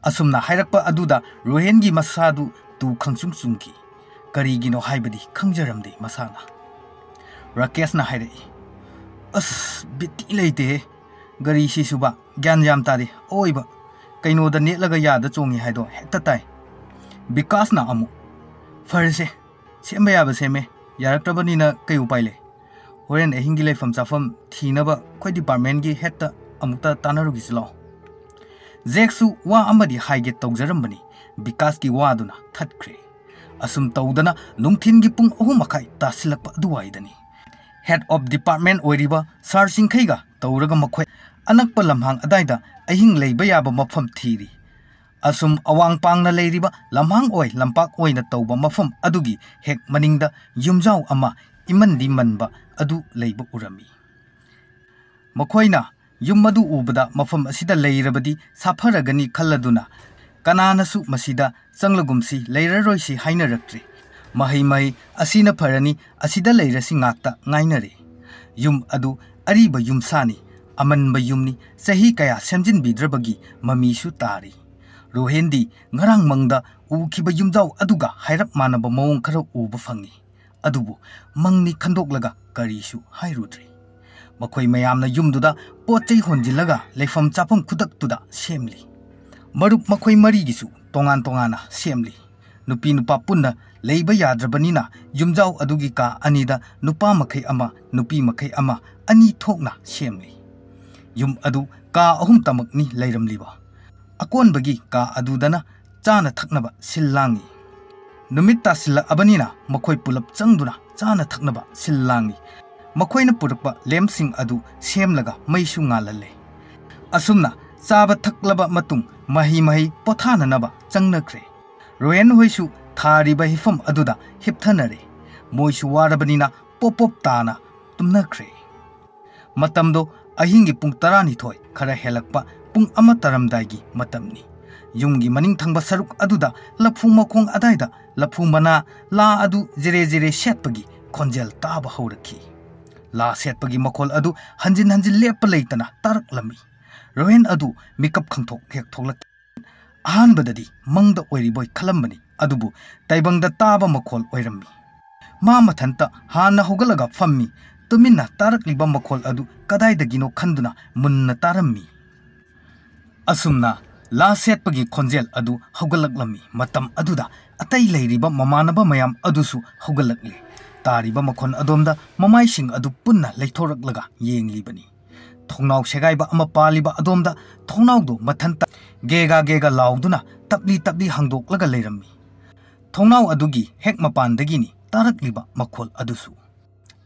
ꯑꯁꯨꯝꯅ ꯍꯥꯏꯔꯛꯄ ꯑꯗꯨꯗ ꯔꯣꯍꯦꯟꯒꯤ ꯃꯁꯥꯗꯨ ꯇꯨ ꯈꯪꯆꯨꯡ ꯆꯨꯡꯈꯤ꯫ ꯀꯔꯤꯒꯤꯅꯣ ꯍꯥꯏꯕꯗꯤ ꯈꯪꯖꯔꯝꯗꯦ ꯃꯁꯥꯅ꯫ ꯔꯥꯀꯦꯁꯅ ꯍꯥꯏꯔꯛꯏ, "ꯑꯁ, ꯕꯤꯠꯇꯤ ꯂꯩꯇꯦꯍꯦ꯫ ꯒꯥꯔꯤꯁꯤꯁꯨꯕ ꯒ꯭ꯌꯥꯟ ꯌꯥꯝ ꯇꯥꯗꯦ꯫ ꯑꯑꯣꯏꯕ ꯀꯩꯅꯣꯗ ꯅꯦꯠꯂꯒ ꯌꯥꯗ ꯆꯣꯡꯉꯤ ꯍꯥꯏꯗꯣ ꯍꯦꯛꯇ ꯇꯥꯏ꯫" ꯕꯤꯀꯥꯁꯅ ꯑꯃꯨꯛ, "ꯐꯔꯦꯁꯦ, ꯁꯦꯝꯕ ꯌꯥꯕ ꯁꯦꯝꯃꯦ, ꯌꯥꯔꯛꯇ꯭ꯔꯕꯅꯤꯅ ꯀꯩ ꯎꯄꯥꯏ ꯂꯩ? ꯍꯣꯔꯦꯟ ꯑꯍꯤꯡꯒꯤ ꯂꯩꯐꯝ ꯆꯥꯐꯝ ꯊꯤꯅꯕ ꯑꯩꯈꯣꯏ departmentꯀꯤ headꯇ ꯑꯃꯨꯛꯇ ꯇꯥꯟꯅꯔꯨꯈꯤꯁꯤ ꯂꯥꯛꯑꯣ꯫" ꯖꯦꯛꯁꯨ ꯋꯥ ꯑꯃꯗꯤ ꯍꯥꯏꯒꯦ ꯇꯧꯖꯔꯝꯕꯅꯤ, ꯕꯤꯀꯥꯁꯀꯤ ꯋꯥꯗꯨꯅ ꯊꯠꯈ꯭ꯔꯦ꯫ ꯑꯁꯨꯝ ꯇꯧꯗꯅ ꯅꯨꯡꯊꯤꯟꯒꯤ ꯄꯨꯡ ꯑꯍꯨꯝ ꯃꯈꯥꯏ ꯇꯥꯁꯤꯜꯂꯛꯄ ꯑꯗꯨꯋꯥꯏꯗꯅꯤ꯫ Head of department ꯑꯣꯏꯔꯤꯕ ꯁꯥꯔ ꯆꯤꯡꯈꯩꯒ ꯇꯧꯔꯒ ꯃꯈꯣꯏ ꯑꯅꯛꯄ ꯂꯝꯍꯥꯡ ꯑꯗꯥꯏꯗ ꯑꯍꯤꯡ ꯂꯩꯕ ꯌꯥꯕ ꯃꯐꯝ ꯊꯤꯔꯤ꯫ ꯑꯁꯨꯝ ꯑꯋꯥꯡ ꯄꯥꯡꯅ ꯂꯩꯔꯤꯕ ꯂꯝꯍꯥꯡ ꯑꯣꯏ ꯂꯝꯄꯥꯛ ꯑꯣꯏꯅ ꯇꯧꯕ ꯃꯐꯝ ꯑꯗꯨꯒꯤ ꯍꯦꯛ ꯃꯅꯤꯡꯗ ꯌꯨꯝꯖꯥꯎ ꯑꯃ ꯏꯃꯟꯗꯤ ꯃꯟꯕ ꯑꯗꯨ ꯂꯩꯕ ꯎꯔꯝꯃꯤ꯫ ꯃꯈꯣꯏꯅ ꯌꯨꯝ ꯑꯗꯨ ꯎꯕꯗ ꯃꯐꯝ ꯑꯁꯤꯗ ꯂꯩꯔꯕꯗꯤ ꯁꯥꯐꯔꯒꯅꯤ ꯈꯜꯂꯗꯨꯅ ꯀꯅꯥꯅꯁꯨ ꯃꯁꯤꯗ ꯆꯪꯂꯒꯨꯝꯁꯤ, ꯂꯩꯔꯔꯣꯏꯁꯤ ꯍꯥꯏꯅꯔꯛꯇ꯭ꯔꯦ꯫ ꯃꯍꯩ ꯃꯍꯩ ꯑꯁꯤꯅ ꯐꯔꯅꯤ, ꯑꯁꯤꯗ ꯂꯩꯔꯁꯤ ꯉꯥꯛꯇ ꯉꯥꯏꯅꯔꯦ꯫ ꯌꯨꯝ ꯑꯗꯨ ꯑꯔꯤꯕ ꯌꯨꯝꯁꯥꯅꯤ, ꯑꯃꯟꯕ ꯌꯨꯝꯅꯤ, ꯆꯍꯤ ꯀꯌꯥ ꯁꯦꯝꯖꯤꯟꯕꯤꯗ꯭ꯔꯕꯒꯤ ꯃꯃꯤꯁꯨ ꯇꯥꯔꯤ꯫ ꯔꯣꯍꯦꯟꯗꯤ ꯉꯔꯥꯡ ꯃꯪꯗ ꯎꯈꯤꯕ ꯌꯨꯝꯖꯥꯎ ꯑꯗꯨꯒ ꯍꯥꯏꯔꯞ ꯃꯥꯟꯅꯕ ꯃꯑꯣꯡ ꯈꯔ ꯎꯕ ꯐꯪꯉꯤ꯫ ꯑꯗꯨꯕꯨ ꯃꯪꯅꯤ ꯈꯟꯗꯣꯛꯂꯒ ꯀꯔꯤꯁꯨ ꯍꯥꯏꯔꯨꯗ꯭ꯔꯦ꯫ ꯃꯈꯣꯏ ꯃꯌꯥꯝꯅ ꯌꯨꯝꯗꯨꯗ ꯄꯣꯠ ꯆꯩ ꯍꯣꯟꯖꯤꯜꯂꯒ ꯂꯩꯐꯝ ꯆꯥꯐꯝ ꯈꯨꯗꯛꯇꯨꯗ ꯁꯦꯝꯂꯤ꯫ ꯃꯔꯨꯞ ꯃꯈꯣꯏ ꯃꯔꯤꯒꯤꯁꯨ ꯇꯣꯉꯥꯟ ꯇꯣꯉꯥꯟꯅ ꯁꯦꯝꯂꯤ꯫ ꯅꯨꯄꯤ ꯅꯨꯄꯥ ꯄꯨꯟꯅ ꯂꯩꯕ ꯌꯥꯗ꯭ꯔꯕꯅꯤꯅ ꯌꯨꯝꯖꯥꯎ ꯑꯗꯨꯒꯤ ꯀꯥ ꯑꯅꯤꯗ ꯅꯨꯄꯥ ꯃꯈꯩ ꯑꯃ, ꯅꯨꯄꯤ ꯃꯈꯩ ꯑꯃ, ꯑꯅꯤ ꯊꯣꯛꯅ ꯁꯦꯝꯂꯤ꯫ ꯌꯨꯝ ꯑꯗꯨ ꯀꯥ ꯑꯍꯨꯝꯇꯃꯛꯅꯤ ꯂꯩꯔꯝꯂꯤꯕ꯫ ꯑꯀꯣꯟꯕꯒꯤ ꯀꯥ ꯑꯗꯨꯗꯅ ꯆꯥꯅ ꯊꯛꯅꯕ ꯁꯤꯜ ꯂꯥꯡꯉꯤ꯫ ꯅꯨꯃꯤꯠ ꯇꯥꯁꯤꯜꯂꯛꯑꯕꯅꯤꯅ ꯃꯈꯣꯏ ꯄꯨꯂꯞ ꯆꯪꯗꯨꯅ ꯆꯥꯅ ꯊꯛꯅꯕ ꯁꯤꯜ ꯂꯥꯡꯉꯤ꯫ ꯃꯈꯣꯏꯅ ꯄꯨꯔꯛꯄ ꯂꯦꯝꯁꯤꯡ ꯑꯗꯨ ꯁꯦꯝꯂꯒ ꯃꯩꯁꯨ ꯉꯥꯜꯍꯜꯂꯦ꯫ ꯑꯁꯨꯝꯅ ꯆꯥꯕ ꯊꯛꯂꯕ ꯃꯇꯨꯡ ꯃꯍꯩ ꯃꯍꯩ ꯄꯣꯊꯥꯅꯅꯕ ꯆꯪꯅꯈ꯭ꯔꯦ꯫ ꯔꯣꯍꯦꯟ ꯍꯣꯏꯁꯨ ꯊꯥꯔꯤꯕ ꯍꯤꯐꯝ ꯑꯗꯨꯗ ꯍꯤꯞꯊꯅꯔꯦ꯫ ꯃꯣꯏꯁꯨ ꯋꯥꯔꯕꯅꯤꯅ ꯄꯣꯞ ꯄꯣꯞ ꯇꯥꯅ ꯇꯨꯝꯅꯈ꯭ꯔꯦ꯫ ꯃꯇꯝꯗꯣ ꯑꯍꯤꯡꯒꯤ ꯄꯨꯡ ꯇꯔꯥꯅꯤꯊꯣꯏ ꯈꯔ ꯍꯦꯜꯂꯛꯄ ꯄꯨꯡ ꯑꯃ ꯇꯥꯔꯝꯗꯥꯏꯒꯤ ꯃꯇꯝꯅꯤ꯫ ꯌꯨꯝꯒꯤ ꯃꯅꯤꯡ ꯊꯪꯕ ꯁꯔꯨꯛ ꯑꯗꯨꯗ ꯂꯐꯨ ꯃꯈꯣꯡ ꯑꯗꯥꯏꯗ ꯂꯐꯨ ꯃꯅꯥ ꯂꯥ ꯑꯗꯨ ꯖꯦꯔꯦ ꯖꯦꯔꯦ ꯁꯦꯠꯄꯒꯤ ꯈꯣꯟꯖꯦꯜ ꯇꯥꯕ ꯍꯧꯔꯛꯈꯤ꯫ ꯂꯥ ꯁꯦꯠꯄꯒꯤ ꯃꯈꯣꯜ ꯑꯗꯨ ꯍꯟꯖꯤꯟ ꯍꯟꯖꯤꯟ ꯂꯦꯞꯄ ꯂꯩꯇꯅ ꯇꯥꯔꯛꯂꯝꯃꯤ꯫ ꯔꯣꯍꯦꯟ ꯑꯗꯨ ꯃꯤꯀꯞ ꯈꯪꯊꯣꯛ ꯍꯦꯛ ꯊꯣꯛꯂꯛꯈꯤ꯫ ꯑꯍꯥꯟꯕꯗꯗꯤ ꯃꯪꯗ ꯑꯣꯏꯔꯤꯕꯣꯏ ꯈꯜꯂꯝꯕꯅꯤ, ꯑꯗꯨꯕꯨ ꯇꯥꯏꯕꯪꯗ ꯇꯥꯕ ꯃꯈꯣꯜ ꯑꯣꯏꯔꯝꯃꯤ꯫ ꯃꯥ ꯃꯊꯟꯇ ꯍꯥꯟꯅ ꯍꯧꯒꯠꯂꯒ ꯐꯝꯃꯤ꯫ ꯇꯨꯃꯤꯟꯅ ꯇꯥꯔꯛꯂꯤꯕ ꯃꯈꯣꯜ ꯑꯗꯨ ꯀꯗꯥꯏꯗꯒꯤꯅꯣ ꯈꯟꯗꯨꯅ ꯃꯨꯟꯅ ꯇꯥꯔꯝꯃꯤ꯫ ꯑꯁꯨꯝꯅ ꯂꯥ ꯁꯦꯠꯄꯒꯤ ꯈꯣꯟꯖꯦꯜ ꯑꯗꯨ ꯍꯧꯒꯠꯂꯛꯂꯝꯃꯤ꯫ ꯃꯇꯝ ꯑꯗꯨꯗ ꯑꯇꯩ ꯂꯩꯔꯤꯕ ꯃꯃꯥꯟꯅꯕ ꯃꯌꯥꯝ ꯑꯗꯨꯁꯨ ꯍꯧꯒꯠꯂꯛꯂꯤ꯫ ꯇꯥꯔꯤꯕ ꯃꯈꯣꯟ ꯑꯗꯣꯝꯗ ꯃꯃꯥꯏꯁꯤꯡ ꯑꯗꯨ ꯄꯨꯟꯅ ꯂꯩꯊꯣꯔꯛꯂꯒ ꯌꯦꯡꯂꯤꯕꯅꯤ꯫ ꯊꯣꯡꯅꯥꯎ ꯁꯦꯒꯥꯏꯕ ꯑꯃ ꯄꯥꯜꯂꯤꯕ ꯑꯗꯣꯝꯗ ꯊꯣꯡꯅꯥꯎꯗꯨ ꯃꯊꯟꯇ ꯒꯦꯒꯥ ꯒꯦꯒꯥ ꯂꯥꯎꯗꯨꯅ ꯇꯞꯂꯤ ꯇꯞꯂꯤ ꯍꯥꯡꯗꯣꯛꯂꯒ ꯂꯩꯔꯝꯃꯤ꯫ ꯊꯣꯡꯅꯥꯎ ꯑꯗꯨꯒꯤ ꯍꯦꯛ ꯃꯄꯥꯟꯗꯒꯤꯅꯤ ꯇꯥꯔꯛꯂꯤꯕ ꯃꯈꯣꯜ ꯑꯗꯨꯁꯨ꯫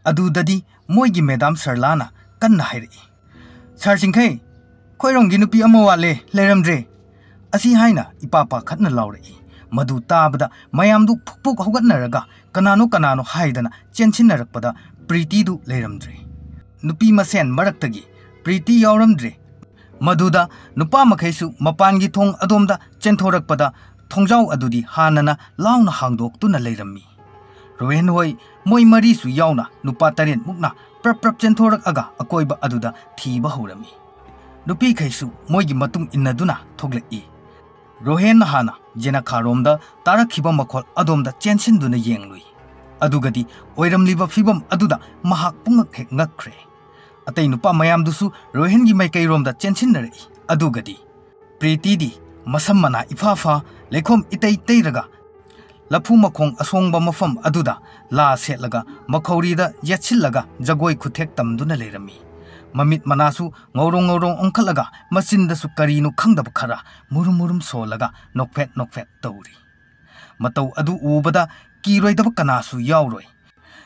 ꯑꯗꯨꯗꯗꯤ ꯃꯣꯏꯒꯤ ꯃꯦꯗꯥꯝ ꯁꯔꯂꯥꯅ ꯀꯟꯅ ꯍꯥꯏꯔꯛꯏ, "ꯁꯥꯔ ꯆꯤꯡꯈꯩ, ꯑꯩꯈꯣꯏꯔꯣꯝꯒꯤ ꯅꯨꯄꯤ ꯑꯃ ꯋꯥꯠꯂꯦ, ꯂꯩꯔꯝꯗ꯭ꯔꯦ!" ꯑꯁꯤ ꯍꯥꯏꯅ ꯏꯄꯥ ꯄꯥꯈꯠꯅ ꯂꯥꯎꯔꯛꯏ꯫ ꯃꯗꯨ ꯇꯥꯕꯗ ꯃꯌꯥꯝꯗꯨ ꯐꯨꯛ ꯐꯨꯛ ꯍꯧꯒꯠꯅꯔꯒ ꯀꯅꯥꯅꯣ ꯀꯅꯥꯅꯣ ꯍꯥꯏꯗꯅ ꯆꯦꯟꯁꯤꯟꯅꯔꯛꯄꯗ ꯄ꯭ꯔꯤꯇꯤꯗꯨ ꯂꯩꯔꯝꯗ꯭ꯔꯦ꯫ ꯅꯨꯄꯤ ꯃꯁꯦꯟ ꯃꯔꯛꯇꯒꯤ ꯄ꯭ꯔꯤꯇꯤ ꯌꯥꯎꯔꯝꯗ꯭ꯔꯦ꯫ ꯃꯗꯨꯗ ꯅꯨꯄꯥ ꯃꯈꯩꯁꯨ ꯃꯄꯥꯟꯒꯤ ꯊꯣꯡ ꯑꯗꯣꯝꯗ ꯆꯦꯟꯊꯣꯔꯛꯄꯗ ꯊꯣꯡꯖꯥꯎ ꯑꯗꯨꯗꯤ ꯍꯥꯟꯅꯅ ꯂꯥꯎꯅ ꯍꯥꯡꯗꯣꯛꯇꯨꯅ ꯂꯩꯔꯝꯃꯤ꯫ ꯔꯣꯍꯦꯟ ꯍꯣꯏ, ꯃꯣꯏ ꯃꯔꯤꯁꯨ ꯌꯥꯎꯅ ꯅꯨꯄꯥ ꯇꯔꯦꯠ ꯃꯨꯛꯅ ꯄ꯭ꯔꯞ ꯄ꯭ꯔꯞ ꯆꯦꯟꯊꯣꯔꯛꯑꯒ ꯑꯀꯣꯏꯕ ꯑꯗꯨꯗ ꯊꯤꯕ ꯍꯧꯔꯝꯃꯤ꯫ ꯅꯨꯄꯤꯈꯩꯁꯨ ꯃꯣꯏꯒꯤ ꯃꯇꯨꯡ ꯏꯟꯅꯗꯨꯅ ꯊꯣꯛꯂꯛꯏ꯫ ꯔꯣꯍꯦꯟꯅ ꯍꯥꯟꯅ ꯖꯦꯅꯈꯥꯔꯣꯝꯗ ꯇꯥꯔꯛꯈꯤꯕ ꯃꯈꯣꯜ ꯑꯗꯣꯝꯗ ꯆꯦꯟꯁꯤꯟꯗꯨꯅ ꯌꯦꯡꯂꯨꯏ꯫ ꯑꯗꯨꯒꯗꯤ ꯑꯣꯏꯔꯝꯂꯤꯕ ꯐꯤꯕꯝ ꯑꯗꯨꯗ ꯃꯍꯥꯛ ꯄꯨꯡꯉꯛ ꯍꯦꯛ ꯉꯛꯈ꯭ꯔꯦ꯫ ꯑꯇꯩ ꯅꯨꯄꯥ ꯃꯌꯥꯝꯗꯨꯁꯨ ꯔꯣꯍꯦꯟꯒꯤ ꯃꯥꯏꯀꯩꯔꯣꯝꯗ ꯆꯦꯟꯁꯤꯟꯅꯔꯛꯏ꯫ ꯑꯗꯨꯒꯗꯤ ꯄ꯭ꯔꯤꯇꯤꯗꯤ ꯃꯁꯝ ꯃꯅꯥ ꯏꯐꯥ ꯐꯥ, ꯂꯩꯈꯣꯝ ꯏꯇꯩ ꯇꯩꯔꯒ, ꯂꯐꯨ ꯃꯈꯣꯡ ꯑꯁꯣꯡꯕ ꯃꯐꯝ ꯑꯗꯨꯗ ꯂꯥ ꯁꯦꯠꯂꯒ, ꯃꯈꯧꯔꯤꯗ ꯌꯦꯠꯁꯤꯜꯂꯒ ꯖꯒꯣꯏ ꯈꯨꯊꯦꯛ ꯇꯝꯗꯨꯅ ꯂꯩꯔꯝꯃꯤ꯫ ꯃꯃꯤꯠ ꯃꯅꯥꯁꯨ ꯉꯧꯔꯣꯡ ꯉꯧꯔꯣꯡ ꯑꯣꯟꯈꯠꯂꯒ, ꯃꯆꯤꯟꯗꯁꯨ ꯀꯔꯤꯅꯣ ꯈꯪꯗꯕ ꯈꯔ ꯃꯨꯔꯨꯝ ꯃꯨꯔꯨꯝ ꯁꯣꯜꯂꯒ ꯅꯣꯛꯐꯦꯠ ꯅꯣꯛꯐꯦꯠ ꯇꯧꯔꯤ꯫ ꯃꯇꯧ ꯑꯗꯨ ꯎꯕꯗ ꯀꯤꯔꯣꯏꯗꯕ ꯀꯅꯥꯁꯨ ꯌꯥꯎꯔꯣꯏ꯫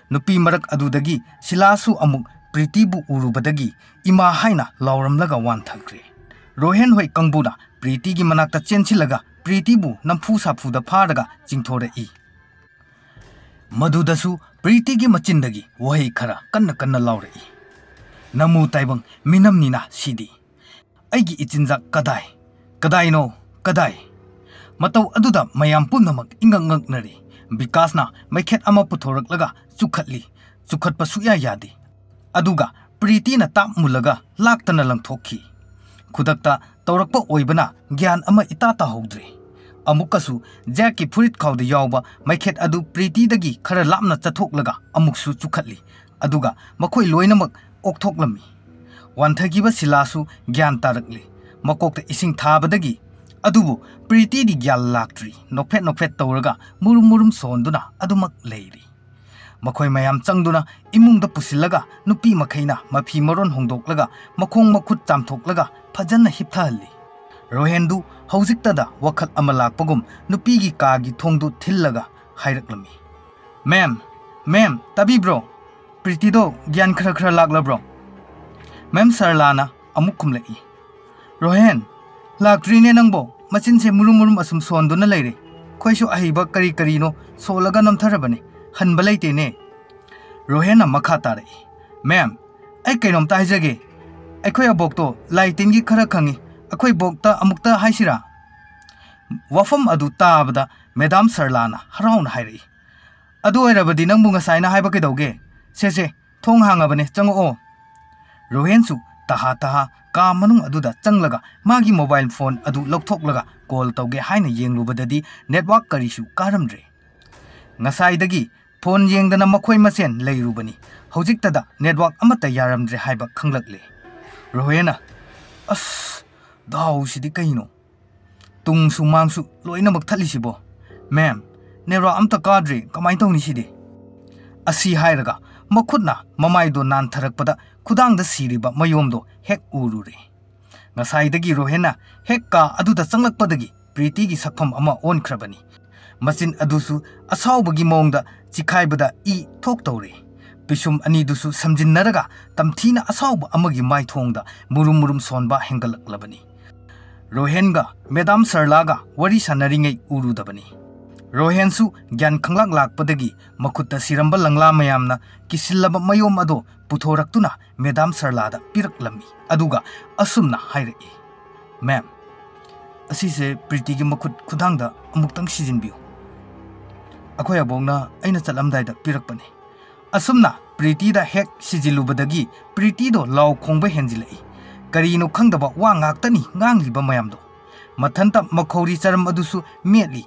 ꯅꯨꯄꯤ ꯃꯔꯛ ꯑꯗꯨꯗꯒꯤ ꯁꯤꯂꯥꯁꯨ ꯑꯃꯨꯛ ꯄ꯭ꯔꯤꯇꯤꯕꯨ ꯎꯔꯨꯕꯗꯒꯤ ꯏꯃꯥ ꯍꯥꯏꯅ ꯂꯥꯎꯔꯝꯂꯒ ꯋꯥꯟꯊꯈ꯭ꯔꯦ꯫ ꯔꯣꯍꯦꯟ ꯍꯣꯏ ꯀꯥꯡꯕꯨꯅ ꯄ꯭ꯔꯤꯇꯤꯒꯤ ꯃꯅꯥꯛꯇ ꯆꯦꯟꯁꯤꯜꯂꯒ ꯄ꯭ꯔꯤꯇꯤꯕꯨ ꯅꯝꯐꯨ ꯁꯥꯐꯨꯗ ꯐꯥꯔꯒ ꯆꯤꯡꯊꯣꯔꯛꯏ꯫ ꯃꯗꯨꯗꯁꯨ ꯄ꯭ꯔꯤꯇꯤꯒꯤ ꯃꯆꯤꯟꯗꯒꯤ ꯋꯥꯍꯩ ꯈꯔ ꯀꯟꯅ ꯀꯟꯅ ꯂꯥꯎꯔꯛꯏ, "ꯅꯃꯨ ꯇꯥꯏꯕꯪ ꯃꯤꯅꯝꯅꯤꯅ ꯁꯤꯗꯤ꯫ ꯑꯩꯒꯤ ꯏꯆꯤꯟꯖꯥꯛ ꯀꯗꯥꯏ? ꯀꯗꯥꯏꯅꯣ? ꯀꯗꯥꯏ?" ꯃꯇꯧ ꯑꯗꯨꯗ ꯃꯌꯥꯝ ꯄꯨꯝꯅꯃꯛ ꯏꯉꯛ ꯉꯛꯅꯔꯤ꯫ ꯕꯤꯀꯥꯁꯅ ꯃꯩꯈꯦꯠ ꯑꯃ ꯄꯨꯊꯣꯔꯛꯂꯒ ꯆꯨꯈꯠꯂꯤ꯫ ꯆꯨꯈꯠꯄ ꯁꯨꯛꯌꯥ ꯌꯥꯗꯦ꯫ ꯑꯗꯨꯒ ꯄ꯭ꯔꯤꯇꯤꯅ ꯇꯥꯞ ꯃꯨꯜꯂꯒ ꯂꯥꯛꯇꯅ ꯂꯪꯊꯣꯛꯈꯤ꯫ ꯈꯨꯗꯛꯇ ꯇꯧꯔꯛꯄ ꯑꯣꯏꯕꯅ ꯒ꯭ꯌꯥꯟ ꯑꯃ ꯏꯇꯥ ꯇꯥꯍꯧꯗ꯭ꯔꯦ꯫ ꯑꯃꯨꯛꯀꯁꯨ ꯖꯦꯛꯀꯤ ꯐꯨꯔꯤꯠ ꯈꯥꯎꯗ ꯌꯥꯎꯕ ꯃꯩꯈꯦꯠ ꯑꯗꯨ ꯄ꯭ꯔꯤꯇꯤꯗꯒꯤ ꯈꯔ ꯂꯥꯞꯅ ꯆꯠꯊꯣꯛꯂꯒ ꯑꯃꯨꯛꯁꯨ ꯆꯨꯈꯠꯂꯤ꯫ ꯑꯗꯨꯒ ꯃꯈꯣꯏ ꯂꯣꯏꯅꯃꯛ ꯑꯣꯛꯊꯣꯛꯂꯝꯃꯤ꯫ ꯋꯥꯟꯊꯈꯤꯕ ꯁꯤꯂꯥꯁꯨ ꯒ꯭ꯌꯥꯟ ꯇꯥꯔꯛꯂꯤ꯫ ꯃꯀꯣꯛꯇ ꯏꯁꯤꯡ ꯊꯥꯕꯗꯒꯤ꯫ ꯑꯗꯨꯕꯨ ꯄ꯭ꯔꯤꯇꯤꯗꯤ ꯒ꯭ꯌꯥꯟ ꯂꯥꯛꯇ꯭ꯔꯤ꯫ ꯅꯣꯛꯐꯦꯠ ꯅꯣꯛꯐꯦꯠ ꯇꯧꯔꯒ ꯃꯨꯔꯨꯝ ꯃꯨꯔꯨꯝ ꯁꯣꯟꯗꯨꯅ ꯑꯗꯨꯃꯛ ꯂꯩꯔꯤ꯫ ꯃꯈꯣꯏ ꯃꯌꯥꯝ ꯆꯪꯗꯨꯅ ꯏꯃꯨꯡꯗ ꯄꯨꯁꯤꯜꯂꯒ ꯅꯨꯄꯤ ꯃꯈꯩꯅ ꯃꯐꯤ ꯃꯔꯣꯟ ꯍꯣꯡꯗꯣꯛꯂꯒ ꯃꯈꯣꯡ ꯃꯈꯨꯠ ꯆꯥꯝꯊꯣꯛꯂꯒ ꯐꯖꯅ ꯍꯤꯞꯊꯍꯜꯂꯤ꯫ ꯔꯣꯍꯦꯟꯗꯨ ꯍꯧꯖꯤꯛꯇꯗ ꯋꯥꯈꯜ ꯑꯃ ꯂꯥꯛꯄꯒꯨꯝ ꯅꯨꯄꯤꯒꯤ ꯀꯥꯒꯤ ꯊꯣꯡꯗꯨ ꯊꯤꯜꯂꯒ ꯍꯥꯏꯔꯛꯂꯝꯃꯤ, "ꯃꯦꯝ, ꯃꯦꯝ, ꯇꯥꯕꯤꯕ꯭ꯔꯣ? ꯄ꯭ꯔꯤꯇꯤꯗꯣ ꯒ꯭ꯌꯥꯟ ꯈꯔ ꯈꯔ ꯂꯥꯛꯂꯕ꯭ꯔꯣ?" ꯃꯦꯝ ꯁꯔꯂꯥꯅ ꯑꯃꯨꯛ ꯈꯨꯝꯂꯛꯏ, "ꯔꯣꯍꯦꯟ, ꯂꯥꯛꯇ꯭ꯔꯤꯅꯦ ꯅꯪꯕꯣ? ꯃꯆꯤꯟꯁꯦ ꯃꯨꯔꯨꯝ ꯃꯨꯔꯨꯝ ꯑꯁꯨꯝ ꯁꯣꯟꯗꯨꯅ ꯂꯩꯔꯦ꯫ ꯑꯩꯈꯣꯏꯁꯨ ꯑꯍꯩꯕ ꯀꯔꯤ ꯀꯔꯤꯅꯣ ꯁꯣꯜꯂꯒ ꯅꯝꯊꯔꯕꯅꯦ꯫ ꯍꯟꯕ ꯂꯩꯇꯦꯅꯦ꯫" ꯔꯣꯍꯦꯟꯅ ꯃꯈꯥ ꯇꯥꯔꯛꯏ, "ꯃꯦꯝ, ꯑꯩ ꯀꯩꯅꯣꯝꯇ ꯍꯥꯏꯖꯒꯦ꯫ ꯑꯩꯈꯣꯏ ꯑꯕꯣꯛꯇꯣ ꯂꯥꯏ ꯇꯤꯟꯒꯤ ꯈꯔ ꯈꯪꯉꯤ꯫ ꯑꯩꯈꯣꯏ ꯕꯣꯛꯇ ꯑꯃꯨꯛꯇ ꯍꯥꯏꯁꯤꯔꯥ?" ꯋꯥꯐꯝ ꯑꯗꯨ ꯇꯥꯕꯗ ꯃꯦꯗꯥꯝ ꯁꯔꯂꯥꯅ ꯍꯔꯥꯎꯅ ꯍꯥꯏꯔꯛꯏ, "ꯑꯗꯨ ꯑꯣꯏꯔꯕꯗꯤ ꯅꯪꯕꯨ ꯉꯁꯥꯏꯅ ꯍꯥꯏꯕ ꯀꯩꯗꯧꯒꯦ? ꯁꯦ, ꯁꯦ, ꯊꯣꯡ ꯍꯥꯡꯉꯕꯅꯦ, ꯆꯪꯉꯛꯑꯣ꯫" ꯔꯣꯍꯦꯟꯁꯨ ꯇꯍꯥ ꯇꯍꯥ ꯀꯥ ꯃꯅꯨꯡ ꯑꯗꯨꯗ ꯆꯪꯂꯒ ꯃꯥꯒꯤ ꯃꯣꯕꯥꯏꯜ ꯐꯣꯟ ꯑꯗꯨ ꯂꯧꯊꯣꯛꯂꯒ ꯀꯣꯜ ꯇꯧꯒꯦ ꯍꯥꯏꯅ ꯌꯦꯡꯂꯨꯕꯗꯗꯤ ꯅꯦꯠꯋꯥꯛ ꯀꯔꯤꯁꯨ ꯀꯥꯔꯝꯗ꯭ꯔꯦ꯫ ꯉꯁꯥꯏꯗꯒꯤ ꯐꯣꯟ ꯌꯦꯡꯗꯅ ꯃꯈꯣꯏ ꯃꯁꯦꯟ ꯂꯩꯔꯨꯕꯅꯤ꯫ ꯍꯧꯖꯤꯛꯇꯗ ꯅꯦꯠꯋꯥꯛ ꯑꯃꯠꯇ ꯌꯥꯔꯝꯗ꯭ꯔꯦ ꯍꯥꯏꯕ ꯈꯪꯂꯛꯂꯦ꯫ ꯔꯣꯍꯦꯟꯅ, "ꯑꯁ, ꯗꯥꯎꯁꯤꯗꯤ ꯀꯩꯅꯣ? ꯇꯨꯡꯁꯨ ꯃꯥꯡꯁꯨ ꯂꯣꯏꯅꯃꯛ ꯊꯠꯂꯤꯁꯤꯕꯣ? ꯃꯦꯝ, ꯅꯦꯠꯋꯥꯛ ꯑꯝꯇ ꯀꯥꯗ꯭ꯔꯦ, ꯀꯃꯥꯏꯅ ꯇꯧꯅꯤ ꯁꯤꯗꯤ?" ꯑꯁꯤ ꯍꯥꯏꯔꯒ ꯃꯈꯨꯠꯅ ꯃꯃꯥꯏꯗꯣ ꯅꯥꯟꯊꯔꯛꯄꯗ ꯈꯨꯗꯥꯡꯗ ꯁꯤꯔꯤꯕ ꯃꯌꯣꯝꯗꯣ ꯍꯦꯛ ꯎꯔꯨꯔꯦ꯫ ꯉꯁꯥꯏꯗꯒꯤ ꯔꯣꯍꯦꯟꯅ ꯍꯦꯛ ꯀꯥ ꯑꯗꯨꯗ ꯆꯪꯂꯛꯄꯗꯒꯤ ꯄ꯭ꯔꯤꯇꯤꯒꯤ ꯁꯛꯐꯝ ꯑꯃ ꯑꯣꯟꯈ꯭ꯔꯕꯅꯤ꯫ ꯃꯆꯤꯟ ꯑꯗꯨꯁꯨ ꯑꯁꯥꯎꯕꯒꯤ ꯃꯑꯣꯡꯗ ꯆꯤꯈꯥꯏꯕꯗ ꯏ ꯊꯣꯛꯇꯧꯔꯦ꯫ ꯄꯤꯁꯨꯝ ꯑꯅꯤꯗꯨꯁꯨ ꯁꯝꯖꯤꯟꯅꯔꯒ ꯇꯝꯊꯤꯅ ꯑꯁꯥꯎꯕ ꯑꯃꯒꯤ ꯃꯥꯏꯊꯣꯡꯗ ꯃꯨꯔꯨꯝ ꯃꯨꯔꯨꯝ ꯁꯣꯟꯕ ꯍꯦꯟꯒꯠꯂꯛꯂꯕꯅꯤ꯫ ꯔꯣꯍꯦꯟꯒ ꯃꯦꯗꯥꯝ ꯁꯔꯂꯥꯒ ꯋꯥꯔꯤ ꯁꯥꯟꯅꯔꯤꯉꯩ ꯎꯔꯨꯗꯕꯅꯤ꯫ ꯔꯣꯍꯦꯟꯁꯨ ꯒ꯭ꯌꯥꯟ ꯈꯪꯂꯥꯛ ꯂꯥꯛꯄꯗꯒꯤ ꯃꯈꯨꯠꯇ ꯁꯤꯔꯝꯕ ꯂꯪꯂꯥ ꯃꯌꯥꯝꯅ ꯀꯤꯁꯤꯜꯂꯕ ꯃꯌꯣꯝ ꯑꯗꯣ ꯄꯨꯊꯣꯔꯛꯇꯨꯅ ꯃꯦꯗꯥꯝ ꯁꯔꯂꯥꯗ ꯄꯤꯔꯛꯂꯝꯃꯤ꯫ ꯑꯗꯨꯒ ꯑꯁꯨꯝꯅ ꯍꯥꯏꯔꯛꯏ, "ꯃꯦꯝ, ꯑꯁꯤꯁꯦ ꯄ꯭ꯔꯤꯇꯤꯒꯤ ꯃꯈꯨꯠ ꯈꯨꯗꯥꯡꯗ ꯑꯃꯨꯛꯇꯪ ꯁꯤꯖꯤꯟꯕꯤꯌꯨ꯫ ꯑꯩꯈꯣꯏ ꯑꯕꯣꯛꯅ ꯑꯩꯅ ꯆꯠꯂꯝꯗꯥꯏꯗ ꯄꯤꯔꯛꯄꯅꯤ꯫" ꯑꯁꯨꯝꯅ ꯄ꯭ꯔꯤꯇꯤꯗ ꯍꯦꯛ ꯁꯤꯖꯤꯜꯂꯨꯕꯗꯒꯤ ꯄ꯭ꯔꯤꯇꯤꯗꯣ ꯂꯥꯎ ꯈꯣꯡꯕ ꯍꯦꯟꯖꯤꯜꯂꯛꯏ꯫ ꯀꯔꯤꯅꯣ ꯈꯪꯗꯕ ꯋꯥ ꯉꯥꯛꯇꯅꯤ ꯉꯥꯡꯂꯤꯕ ꯃꯌꯥꯝꯗꯣ꯫ ꯃꯊꯟꯇ ꯃꯈꯧꯔꯤ ꯆꯔꯝ ꯑꯗꯨꯁꯨ ꯃꯦꯠꯂꯤ꯫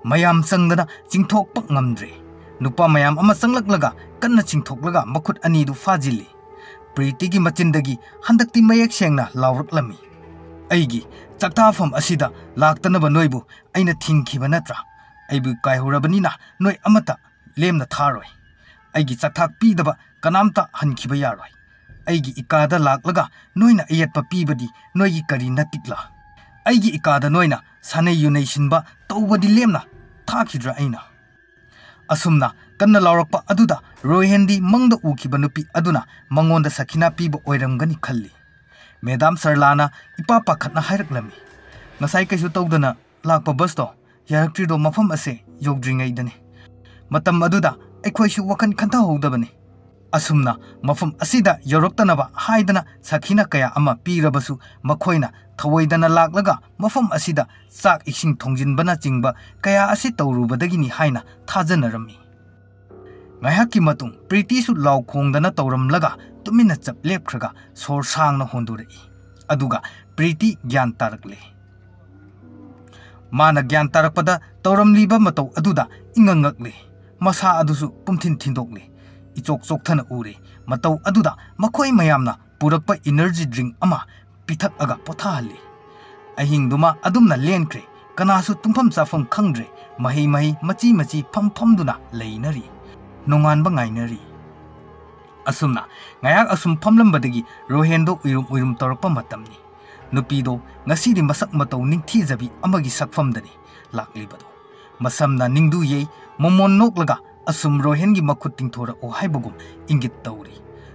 ꯃꯌꯥꯝ ꯆꯪꯗꯅ ꯆꯤꯡꯊꯣꯛꯄ ꯉꯝꯗ꯭ꯔꯦ꯫ ꯅꯨꯄꯥ ꯃꯌꯥꯝ ꯑꯃ ꯆꯪꯂꯛꯂꯒ ꯀꯟꯅ ꯆꯤꯡꯊꯣꯛꯂꯒ ꯃꯈꯨꯠ ꯑꯅꯤꯗꯨ ꯐꯥꯖꯤꯜꯂꯤ꯫ ꯄ꯭ꯔꯤꯇꯤꯒꯤ ꯃꯆꯤꯟꯗꯒꯤ ꯍꯟꯗꯛꯇꯤ ꯃꯌꯦꯛ ꯁꯦꯡꯅ ꯂꯥꯎꯔꯛꯂꯝꯃꯤ, "ꯑꯩꯒꯤ ꯆꯥꯛꯇꯥꯐꯝ ꯑꯁꯤꯗ ꯂꯥꯛꯇꯅꯕ ꯅꯣꯏꯕꯨ ꯑꯩꯅ ꯊꯤꯡꯈꯤꯕ ꯅꯠꯇ꯭ꯔꯥ? ꯑꯩꯕꯨ ꯀꯥꯏꯍꯧꯔꯕꯅꯤꯅ ꯅꯣꯏ ꯑꯃꯠꯇ ꯂꯦꯝꯅ ꯊꯥꯔꯣꯏ꯫ ꯑꯩꯒꯤ ꯆꯥꯛꯊꯥꯛ ꯄꯤꯗꯕ ꯀꯅꯥꯝꯇ ꯍꯟꯈꯤꯕ ꯌꯥꯔꯣꯏ꯫ ꯑꯩꯒꯤ ꯏꯀꯥꯗ ꯂꯥꯛꯂꯒ ꯅꯣꯏꯅ ꯑꯌꯦꯠꯄ ꯄꯤꯕꯗꯤ ꯅꯣꯏꯒꯤ ꯀꯔꯤ ꯅꯇꯤꯛꯂ? ꯑꯩꯒꯤ ꯏꯀꯥꯗ ꯅꯣꯏꯅ ꯁꯥꯅꯩ ꯌꯨꯅꯩ ꯁꯤꯟꯕ ꯇꯧꯕꯗꯤ ꯂꯦꯝꯅ ꯊꯥꯈꯤꯗ꯭ꯔꯥ ꯑꯩꯅ?" ꯑꯁꯨꯝꯅ ꯀꯟꯅ ꯂꯥꯎꯔꯛꯄ ꯑꯗꯨꯗ ꯔꯣꯍꯦꯟꯗꯤ ꯃꯪꯗ ꯎꯈꯤꯕ ꯅꯨꯄꯤ ꯑꯗꯨꯅ ꯃꯉꯣꯟꯗ ꯁꯈꯤꯅꯥ ꯄꯤꯕ ꯑꯣꯏꯔꯝꯒꯅꯤ ꯈꯜꯂꯤ꯫ ꯃꯦꯗꯥꯝ ꯁꯔꯂꯥꯅ ꯏꯄꯥ ꯄꯥꯈꯠꯅ ꯍꯥꯏꯔꯛꯂꯝꯃꯤ, "ꯉꯁꯥꯏ ꯀꯩꯁꯨ ꯇꯧꯗꯅ ꯂꯥꯛꯄ ꯕꯁꯇꯣ ꯌꯥꯔꯛꯇ꯭ꯔꯤꯗꯣ ꯃꯐꯝ ꯑꯁꯦ ꯌꯧꯗ꯭ꯔꯤꯉꯩꯗꯅꯤ꯫ ꯃꯇꯝ ꯑꯗꯨꯗ ꯑꯩꯈꯣꯏꯁꯨ ꯋꯥꯈꯜ ꯈꯟꯊꯍꯧꯗꯕꯅꯤ꯫" ꯑꯁꯨꯝꯅ ꯃꯐꯝ ꯑꯁꯤꯗ ꯌꯧꯔꯛꯇꯅꯕ ꯍꯥꯏꯗꯅ ꯁꯈꯤꯅꯥ ꯀꯌꯥ ꯑꯃ ꯄꯤꯔꯕꯁꯨ ꯃꯈꯣꯏꯅ ꯊꯧꯑꯣꯏꯗꯅ ꯂꯥꯛꯂꯒ ꯃꯐꯝ ꯑꯁꯤꯗ ꯆꯥꯛ ꯏꯁꯤꯡ ꯊꯣꯡꯖꯤꯟꯕꯅꯆꯤꯡꯕ ꯀꯌꯥ ꯑꯁꯤ ꯇꯧꯔꯨꯕꯗꯒꯤꯅꯤ ꯍꯥꯏꯅ ꯊꯥꯖꯅꯔꯝꯃꯤ꯫ ꯉꯥꯏꯍꯥꯛꯀꯤ ꯃꯇꯨꯡ ꯄ꯭ꯔꯤꯇꯤꯁꯨ ꯂꯥꯎ ꯈꯣꯡꯗꯅ ꯇꯧꯔꯝꯂꯒ ꯇꯨꯃꯤꯟꯅ ꯆꯞ ꯂꯦꯞꯈ꯭ꯔꯒ ꯁꯣꯔ ꯁꯥꯡꯅ ꯍꯣꯟꯗꯣꯔꯛꯏ꯫ ꯑꯗꯨꯒ ꯄ꯭ꯔꯤꯇꯤ ꯒ꯭ꯌꯥꯟ ꯇꯥꯔꯛꯂꯦ꯫ ꯃꯥꯅ ꯒ꯭ꯌꯥꯟ ꯇꯥꯔꯛꯄꯗ ꯇꯧꯔꯝꯂꯤꯕ ꯃꯇꯧ ꯑꯗꯨꯗ ꯏꯉꯛ ꯉꯛꯂꯦ꯫ ꯃꯁꯥ ꯑꯗꯨꯁꯨ ꯄꯨꯝꯊꯤꯟ ꯊꯤꯟꯗꯣꯛꯂꯦ꯫ ꯏꯆꯣꯛ ꯆꯣꯛꯊꯅ ꯎꯔꯦ꯫ ꯃꯇꯧ ꯑꯗꯨꯗ ꯃꯈꯣꯏ ꯃꯌꯥꯝꯅ ꯄꯨꯔꯛꯄ energy drink ꯑꯃ ꯄꯤꯊꯛꯑꯒ ꯄꯣꯊꯥꯍꯜꯂꯤ꯫ ꯑꯍꯤꯡꯗꯨꯃ ꯑꯗꯨꯝꯅ ꯂꯦꯟꯈ꯭ꯔꯦ꯫ ꯀꯅꯥꯁꯨ ꯇꯨꯝꯐꯝ ꯆꯥꯐꯝ ꯈꯪꯗ꯭ꯔꯦ꯫ ꯃꯍꯩ ꯃꯍꯩ ꯃꯆꯤ ꯃꯆꯤ ꯐꯝ ꯐꯝꯗꯨꯅ ꯂꯩꯅꯔꯤ꯫ ꯅꯣꯡꯉꯥꯟꯕ ꯉꯥꯏꯅꯔꯤ꯫ ꯑꯁꯨꯝꯅ ꯉꯥꯏꯍꯥꯛ ꯑꯁꯨꯝ ꯐꯝꯂꯝꯕꯗꯒꯤ ꯔꯣꯍꯦꯟꯗꯣ ꯎꯏꯔꯨꯝ ꯎꯏꯔꯨꯝ ꯇꯧꯔꯛꯄ ꯃꯇꯝꯅꯤ꯫ ꯅꯨꯄꯤꯗꯣ ꯉꯁꯤꯗꯤ ꯃꯁꯛ ꯃꯇꯧ ꯅꯤꯡꯊꯤꯖꯕꯤ ꯑꯃꯒꯤ ꯁꯛꯐꯝꯗꯅꯤ ꯂꯥꯛꯂꯤꯕꯗꯣ꯫ ꯃꯁꯝꯅ ꯅꯤꯡꯗꯨ ꯌꯩ, ꯃꯣꯃꯣꯟ ꯅꯣꯛꯂꯒ ꯑꯁꯨꯝ ꯔꯣꯍꯦꯟꯒꯤ ꯃꯈꯨꯠ ꯇꯤꯡꯊꯣꯔꯛꯑꯣ ꯍꯥꯏꯕꯒꯨꯝ ꯏꯪꯒꯤꯠ ꯇꯧꯔꯤ꯫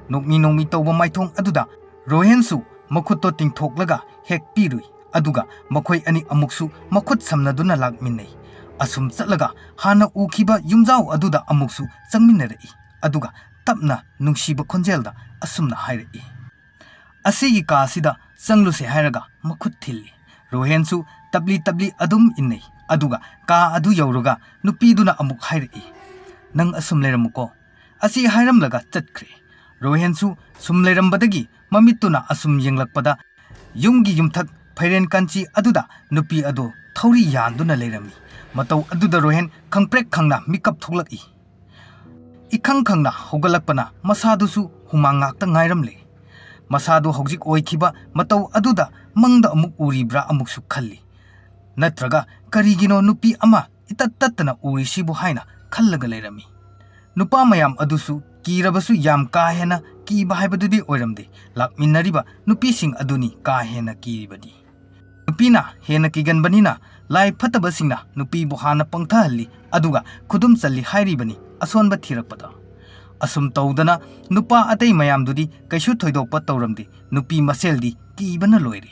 ꯅꯣꯛꯃꯤ ꯅꯣꯛꯃꯤ ꯇꯧꯕ ꯃꯥꯏꯊꯣꯡ ꯑꯗꯨꯗ ꯔꯣꯍꯦꯟꯁꯨ ꯃꯈꯨꯠꯇꯣ ꯇꯤꯡꯊꯣꯛꯂꯒ ꯍꯦꯛ ꯄꯤꯔꯨꯏ꯫ ꯑꯗꯨꯒ ꯃꯈꯣꯏ ꯑꯅꯤ ꯑꯃꯨꯛꯁꯨ ꯃꯈꯨꯠ ꯁꯝꯅꯗꯨꯅ ꯂꯥꯛꯃꯤꯟꯅꯩ꯫ ꯑꯁꯨꯝ ꯆꯠꯂꯒ ꯍꯥꯟꯅ ꯎꯈꯤꯕ ꯌꯨꯝꯖꯥꯎ ꯑꯗꯨꯗ ꯑꯃꯨꯛꯁꯨ ꯆꯪꯃꯤꯟꯅꯔꯛꯏ꯫ ꯑꯗꯨꯒ ꯇꯞꯅ ꯅꯨꯡꯁꯤꯕ ꯈꯣꯟꯖꯦꯜꯗ ꯑꯁꯨꯝꯅ ꯍꯥꯏꯔꯛꯏ, "ꯑꯁꯤꯒꯤ ꯀꯥ ꯑꯁꯤꯗ ꯆꯪꯂꯨꯁꯦ" ꯍꯥꯏꯔꯒ ꯃꯈꯨꯠ ꯊꯤꯜꯂꯤ꯫ ꯔꯣꯍꯦꯟꯁꯨ ꯇꯞꯂꯤ ꯇꯞꯂꯤ ꯑꯗꯨꯝ ꯏꯟꯅꯩ꯫ ꯑꯗꯨꯒ ꯀꯥ ꯑꯗꯨ ꯌꯧꯔꯒ ꯅꯨꯄꯤꯗꯨꯅ ꯑꯃꯨꯛ ꯍꯥꯏꯔꯛꯏ, "ꯅꯪ ꯑꯁꯨꯝ ꯂꯩꯔꯝꯃꯨꯀꯣ"꯫ ꯑꯁꯤ ꯍꯥꯏꯔꯝꯂꯒ ꯆꯠꯈ꯭ꯔꯦ꯫ ꯔꯣꯍꯦꯟꯁꯨ ꯁꯨꯝ ꯂꯩꯔꯝꯕꯗꯒꯤ ꯃꯃꯤꯠꯇꯨꯅ ꯑꯁꯨꯝ ꯌꯦꯡꯂꯛꯄꯗ ꯌꯨꯝꯒꯤ ꯌꯨꯝꯊꯛ ꯐꯩꯔꯦꯟ ꯀꯥꯟꯆꯤ ꯑꯗꯨꯗ ꯅꯨꯄꯤ ꯑꯗꯨ ꯊꯧꯔꯤ ꯌꯥꯟꯗꯨꯅ ꯂꯩꯔꯝꯃꯤ꯫ ꯃꯇꯧ ꯑꯗꯨꯗ ꯔꯣꯍꯦꯟ ꯈꯪꯄ꯭ꯔꯦꯛ ꯈꯪꯅ ꯃꯤꯀꯞ ꯊꯣꯛꯂꯛꯏ꯫ ꯏꯈꯪ ꯈꯪꯅ ꯍꯧꯒꯠꯂꯛꯄꯅ ꯃꯁꯥꯗꯨꯁꯨ ꯍꯨꯃꯥꯡ ꯉꯥꯛꯇ ꯉꯥꯏꯔꯝꯂꯦ꯫ ꯃꯁꯥꯗꯨ ꯍꯧꯖꯤꯛ ꯑꯣꯏꯈꯤꯕ ꯃꯇꯧ ꯑꯗꯨꯗ ꯃꯪꯗ ꯑꯃꯨꯛ ꯎꯔꯤꯕ꯭ꯔꯥ ꯑꯃꯨꯛꯁꯨ ꯈꯜꯂꯤ꯫ ꯅꯠꯇ꯭ꯔꯒ ꯀꯔꯤꯒꯤꯅꯣ ꯅꯨꯄꯤ ꯑꯃ ꯏꯇꯠ ꯇꯠꯇꯅ ꯎꯔꯤꯁꯤꯕꯨ ꯍꯥꯏꯅ ꯈꯜꯂꯒ ꯂꯩꯔꯝꯃꯤ꯫ ꯅꯨꯄꯥ ꯃꯌꯥꯝ ꯑꯗꯨꯁꯨ ꯀꯤꯔꯕꯁꯨ ꯌꯥꯝ ꯀꯥ ꯍꯦꯟꯅ ꯀꯤꯕ ꯍꯥꯏꯕꯗꯨꯗꯤ ꯑꯣꯏꯔꯝꯗꯦ꯫ ꯂꯥꯛꯃꯤꯟꯅꯔꯤꯕ ꯅꯨꯄꯤꯁꯤꯡ ꯑꯗꯨꯅꯤ ꯀꯥ ꯍꯦꯟꯅ ꯀꯤꯔꯤꯕꯗꯤ꯫ ꯅꯨꯄꯤꯅ ꯍꯦꯟꯅ ꯀꯤꯒꯟꯕꯅꯤꯅ ꯂꯥꯏ ꯐꯠꯇꯕꯁꯤꯡꯅ ꯅꯨꯄꯤꯕꯨ ꯍꯥꯟꯅ ꯄꯪꯊꯍꯜꯂꯤ, ꯑꯗꯨꯒ ꯈꯨꯗꯨꯝ ꯆꯜꯂꯤ ꯍꯥꯏꯔꯤꯕꯅꯤ ꯑꯁꯣꯟꯕ ꯊꯤꯔꯛꯄꯗ꯫ ꯑꯁꯨꯝ ꯇꯧꯗꯅ ꯅꯨꯄꯥ ꯑꯇꯩ ꯃꯌꯥꯝꯗꯨꯗꯤ ꯀꯩꯁꯨ ꯊꯣꯏꯗꯣꯛꯄ ꯇꯧꯔꯝꯗꯦ꯫ ꯅꯨꯄꯤ ꯃꯁꯦꯜꯗꯤ ꯀꯤꯕꯅ ꯂꯣꯏꯔꯦ꯫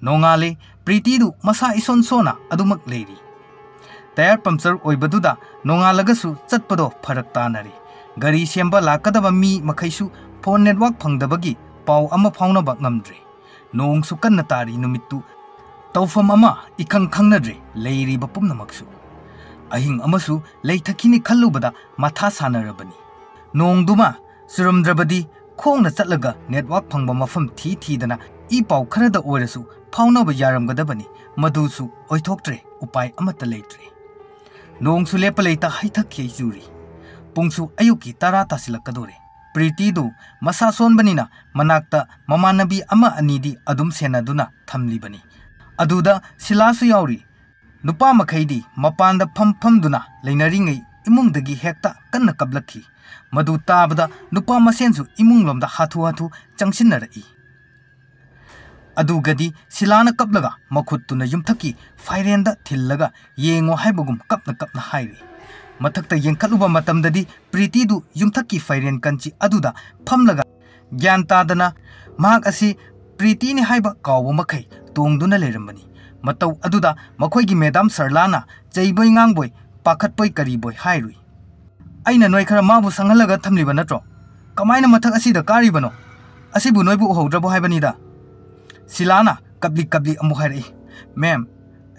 ꯅꯣꯡꯉꯥꯜꯂꯦ꯫ ꯄ꯭ꯔꯤꯇꯤꯗꯨ ꯃꯁꯥ ꯏꯁꯣꯟ ꯁꯣꯟꯅ ꯑꯗꯨꯃꯛ ꯂꯩꯔꯤ꯫ ꯇꯌꯥꯔ ꯄꯝꯆꯔ ꯑꯣꯏꯕꯗꯨꯗ ꯅꯣꯡꯉꯥꯜꯂꯒꯁꯨ ꯆꯠꯄꯗꯣ ꯐꯔꯛ ꯇꯥꯅꯔꯦ꯫ ꯒꯥꯔꯤ ꯁꯦꯝꯕ ꯂꯥꯛꯀꯗꯕ ꯃꯤ ꯃꯈꯩꯁꯨ ꯐꯣꯟ ꯅꯦꯠꯋꯥꯛ ꯐꯪꯗꯕꯒꯤ ꯄꯥꯎ ꯑꯃ ꯐꯥꯎꯅꯕ ꯉꯝꯗ꯭ꯔꯦ꯫ ꯅꯣꯡꯁꯨ ꯀꯟꯅ ꯇꯥꯔꯤ ꯅꯨꯃꯤꯠꯇꯨ꯫ ꯇꯧꯐꯝ ꯑꯃ ꯏꯈꯪ ꯈꯪꯅꯗ꯭ꯔꯦ ꯂꯩꯔꯤꯕ ꯄꯨꯝꯅꯃꯛꯁꯨ꯫ ꯑꯍꯤꯡ ꯑꯃꯁꯨ ꯂꯩꯊꯈꯤꯅꯤ ꯈꯜꯂꯨꯕꯗ ꯃꯊꯥ ꯁꯥꯅꯔꯕꯅꯤ꯫ ꯅꯣꯡꯗꯨꯃ ꯆꯨꯔꯝꯗ꯭ꯔꯕꯗꯤ ꯈꯣꯡꯅ ꯆꯠꯂꯒ ꯅꯦꯠꯋꯥꯛ ꯐꯪꯕ ꯃꯐꯝ ꯊꯤ ꯊꯤꯗꯅ ꯏ ꯄꯥꯎ ꯈꯔꯗ ꯑꯣꯏꯔꯁꯨ ꯐꯥꯎꯅꯕ ꯌꯥꯔꯝꯒꯗꯕꯅꯤ꯫ ꯃꯗꯨꯁꯨ ꯑꯣꯏꯊꯣꯛꯇ꯭ꯔꯦ, ꯎꯄꯥꯏ ꯑꯃꯠꯇ ꯂꯩꯇ꯭ꯔꯦ꯫ ꯅꯣꯡꯁꯨ ꯂꯦꯞꯄ ꯂꯩꯇ ꯍꯩꯊꯛ ꯈꯦꯛ ꯆꯨꯔꯤ꯫ ꯄꯨꯡꯁꯨ ꯑꯌꯨꯛꯀꯤ ꯇꯔꯥ ꯇꯥꯁꯤꯜꯂꯛꯀꯗꯧꯔꯦ꯫ ꯄ꯭ꯔꯤꯇꯤꯗꯨ ꯃꯁꯥ ꯁꯣꯟꯕꯅꯤꯅ ꯃꯅꯥꯛꯇ ꯃꯃꯥꯟꯅꯕꯤ ꯑꯃ ꯑꯅꯤꯗꯤ ꯑꯗꯨꯝ ꯁꯦꯟꯅꯗꯨꯅ ꯊꯝꯂꯤꯕꯅꯤ꯫ ꯑꯗꯨꯗ ꯁꯤꯂꯥꯁꯨ ꯌꯥꯎꯔꯤ꯫ ꯅꯨꯄꯥ ꯃꯈꯩꯗꯤ ꯃꯄꯥꯟꯗ ꯐꯝ ꯐꯝꯗꯨꯅ ꯂꯩꯅꯔꯤꯉꯩ ꯏꯃꯨꯡꯗꯒꯤ ꯍꯦꯛꯇ ꯀꯟꯅ ꯀꯞꯂꯛꯈꯤ꯫ ꯃꯗꯨ ꯇꯥꯕꯗ ꯅꯨꯄꯥ ꯃꯁꯦꯟꯁꯨ ꯏꯃꯨꯡꯂꯣꯝꯗ ꯍꯥꯊꯨ ꯍꯥꯊꯨ ꯆꯪꯁꯤꯟꯅꯔꯛꯏ꯫ ꯑꯗꯨꯒꯗꯤ ꯁꯤꯂꯥꯅ ꯀꯞꯂꯒ ꯃꯈꯨꯠꯇꯨꯅ ꯌꯨꯝꯊꯛꯀꯤ ꯐꯥꯏꯔꯦꯟꯗ ꯊꯤꯜꯂꯒ ꯌꯦꯡꯉꯣ ꯍꯥꯏꯕꯒꯨꯝ ꯀꯞꯅ ꯀꯞꯅ ꯍꯥꯏꯔꯤ꯫ ꯃꯊꯛꯇ ꯌꯦꯡꯈꯠꯂꯨꯕ ꯃꯇꯝꯗꯗꯤ ꯄ꯭ꯔꯤꯇꯤꯗꯨ ꯌꯨꯝꯊꯛꯀꯤ ꯐꯥꯏꯔꯦꯟ ꯀꯟꯆꯤ ꯑꯗꯨꯗ ꯐꯝꯂꯒ ꯒ꯭ꯌꯥꯟ ꯇꯥꯗꯅ ꯃꯍꯥꯛ ꯑꯁꯤ ꯄ꯭ꯔꯤꯇꯤꯅꯤ ꯍꯥꯏꯕ ꯀꯥꯎꯕ ꯃꯈꯩ ꯇꯣꯡꯗꯨꯅ ꯂꯩꯔꯝꯕꯅꯤ꯫ ꯃꯇꯧ ꯑꯗꯨꯗ ꯃꯈꯣꯏꯒꯤ ꯃꯦꯗꯥꯝ ꯁꯔꯂꯥꯅ ꯆꯩꯕꯣꯏ ꯉꯥꯡꯕꯣꯏ, ꯄꯥꯈꯠꯄꯣꯏ ꯀꯔꯤꯕꯣꯏ ꯍꯥꯏꯔꯨꯏ꯫ "ꯑꯩꯅ ꯅꯣꯏ ꯈꯔ ꯃꯥꯕꯨ ꯁꯪꯍꯜꯂꯒ ꯊꯝꯂꯤꯕ ꯅꯠꯇ꯭ꯔꯣ? ꯀꯃꯥꯏꯅ ꯃꯊꯛ ꯑꯁꯤꯗ ꯀꯥꯔꯤꯕꯅꯣ? ꯑꯁꯤꯕꯨ ꯅꯣꯏꯕꯨ ꯎꯍꯧꯗ꯭ꯔꯕꯣ ꯍꯥꯏꯕꯅꯤꯗ?" ꯁꯤꯂꯥꯅ ꯀꯞꯂꯤ ꯀꯞꯂꯤ ꯑꯃꯨꯛ ꯍꯥꯏꯔꯛꯏ, "ꯃꯦꯝ,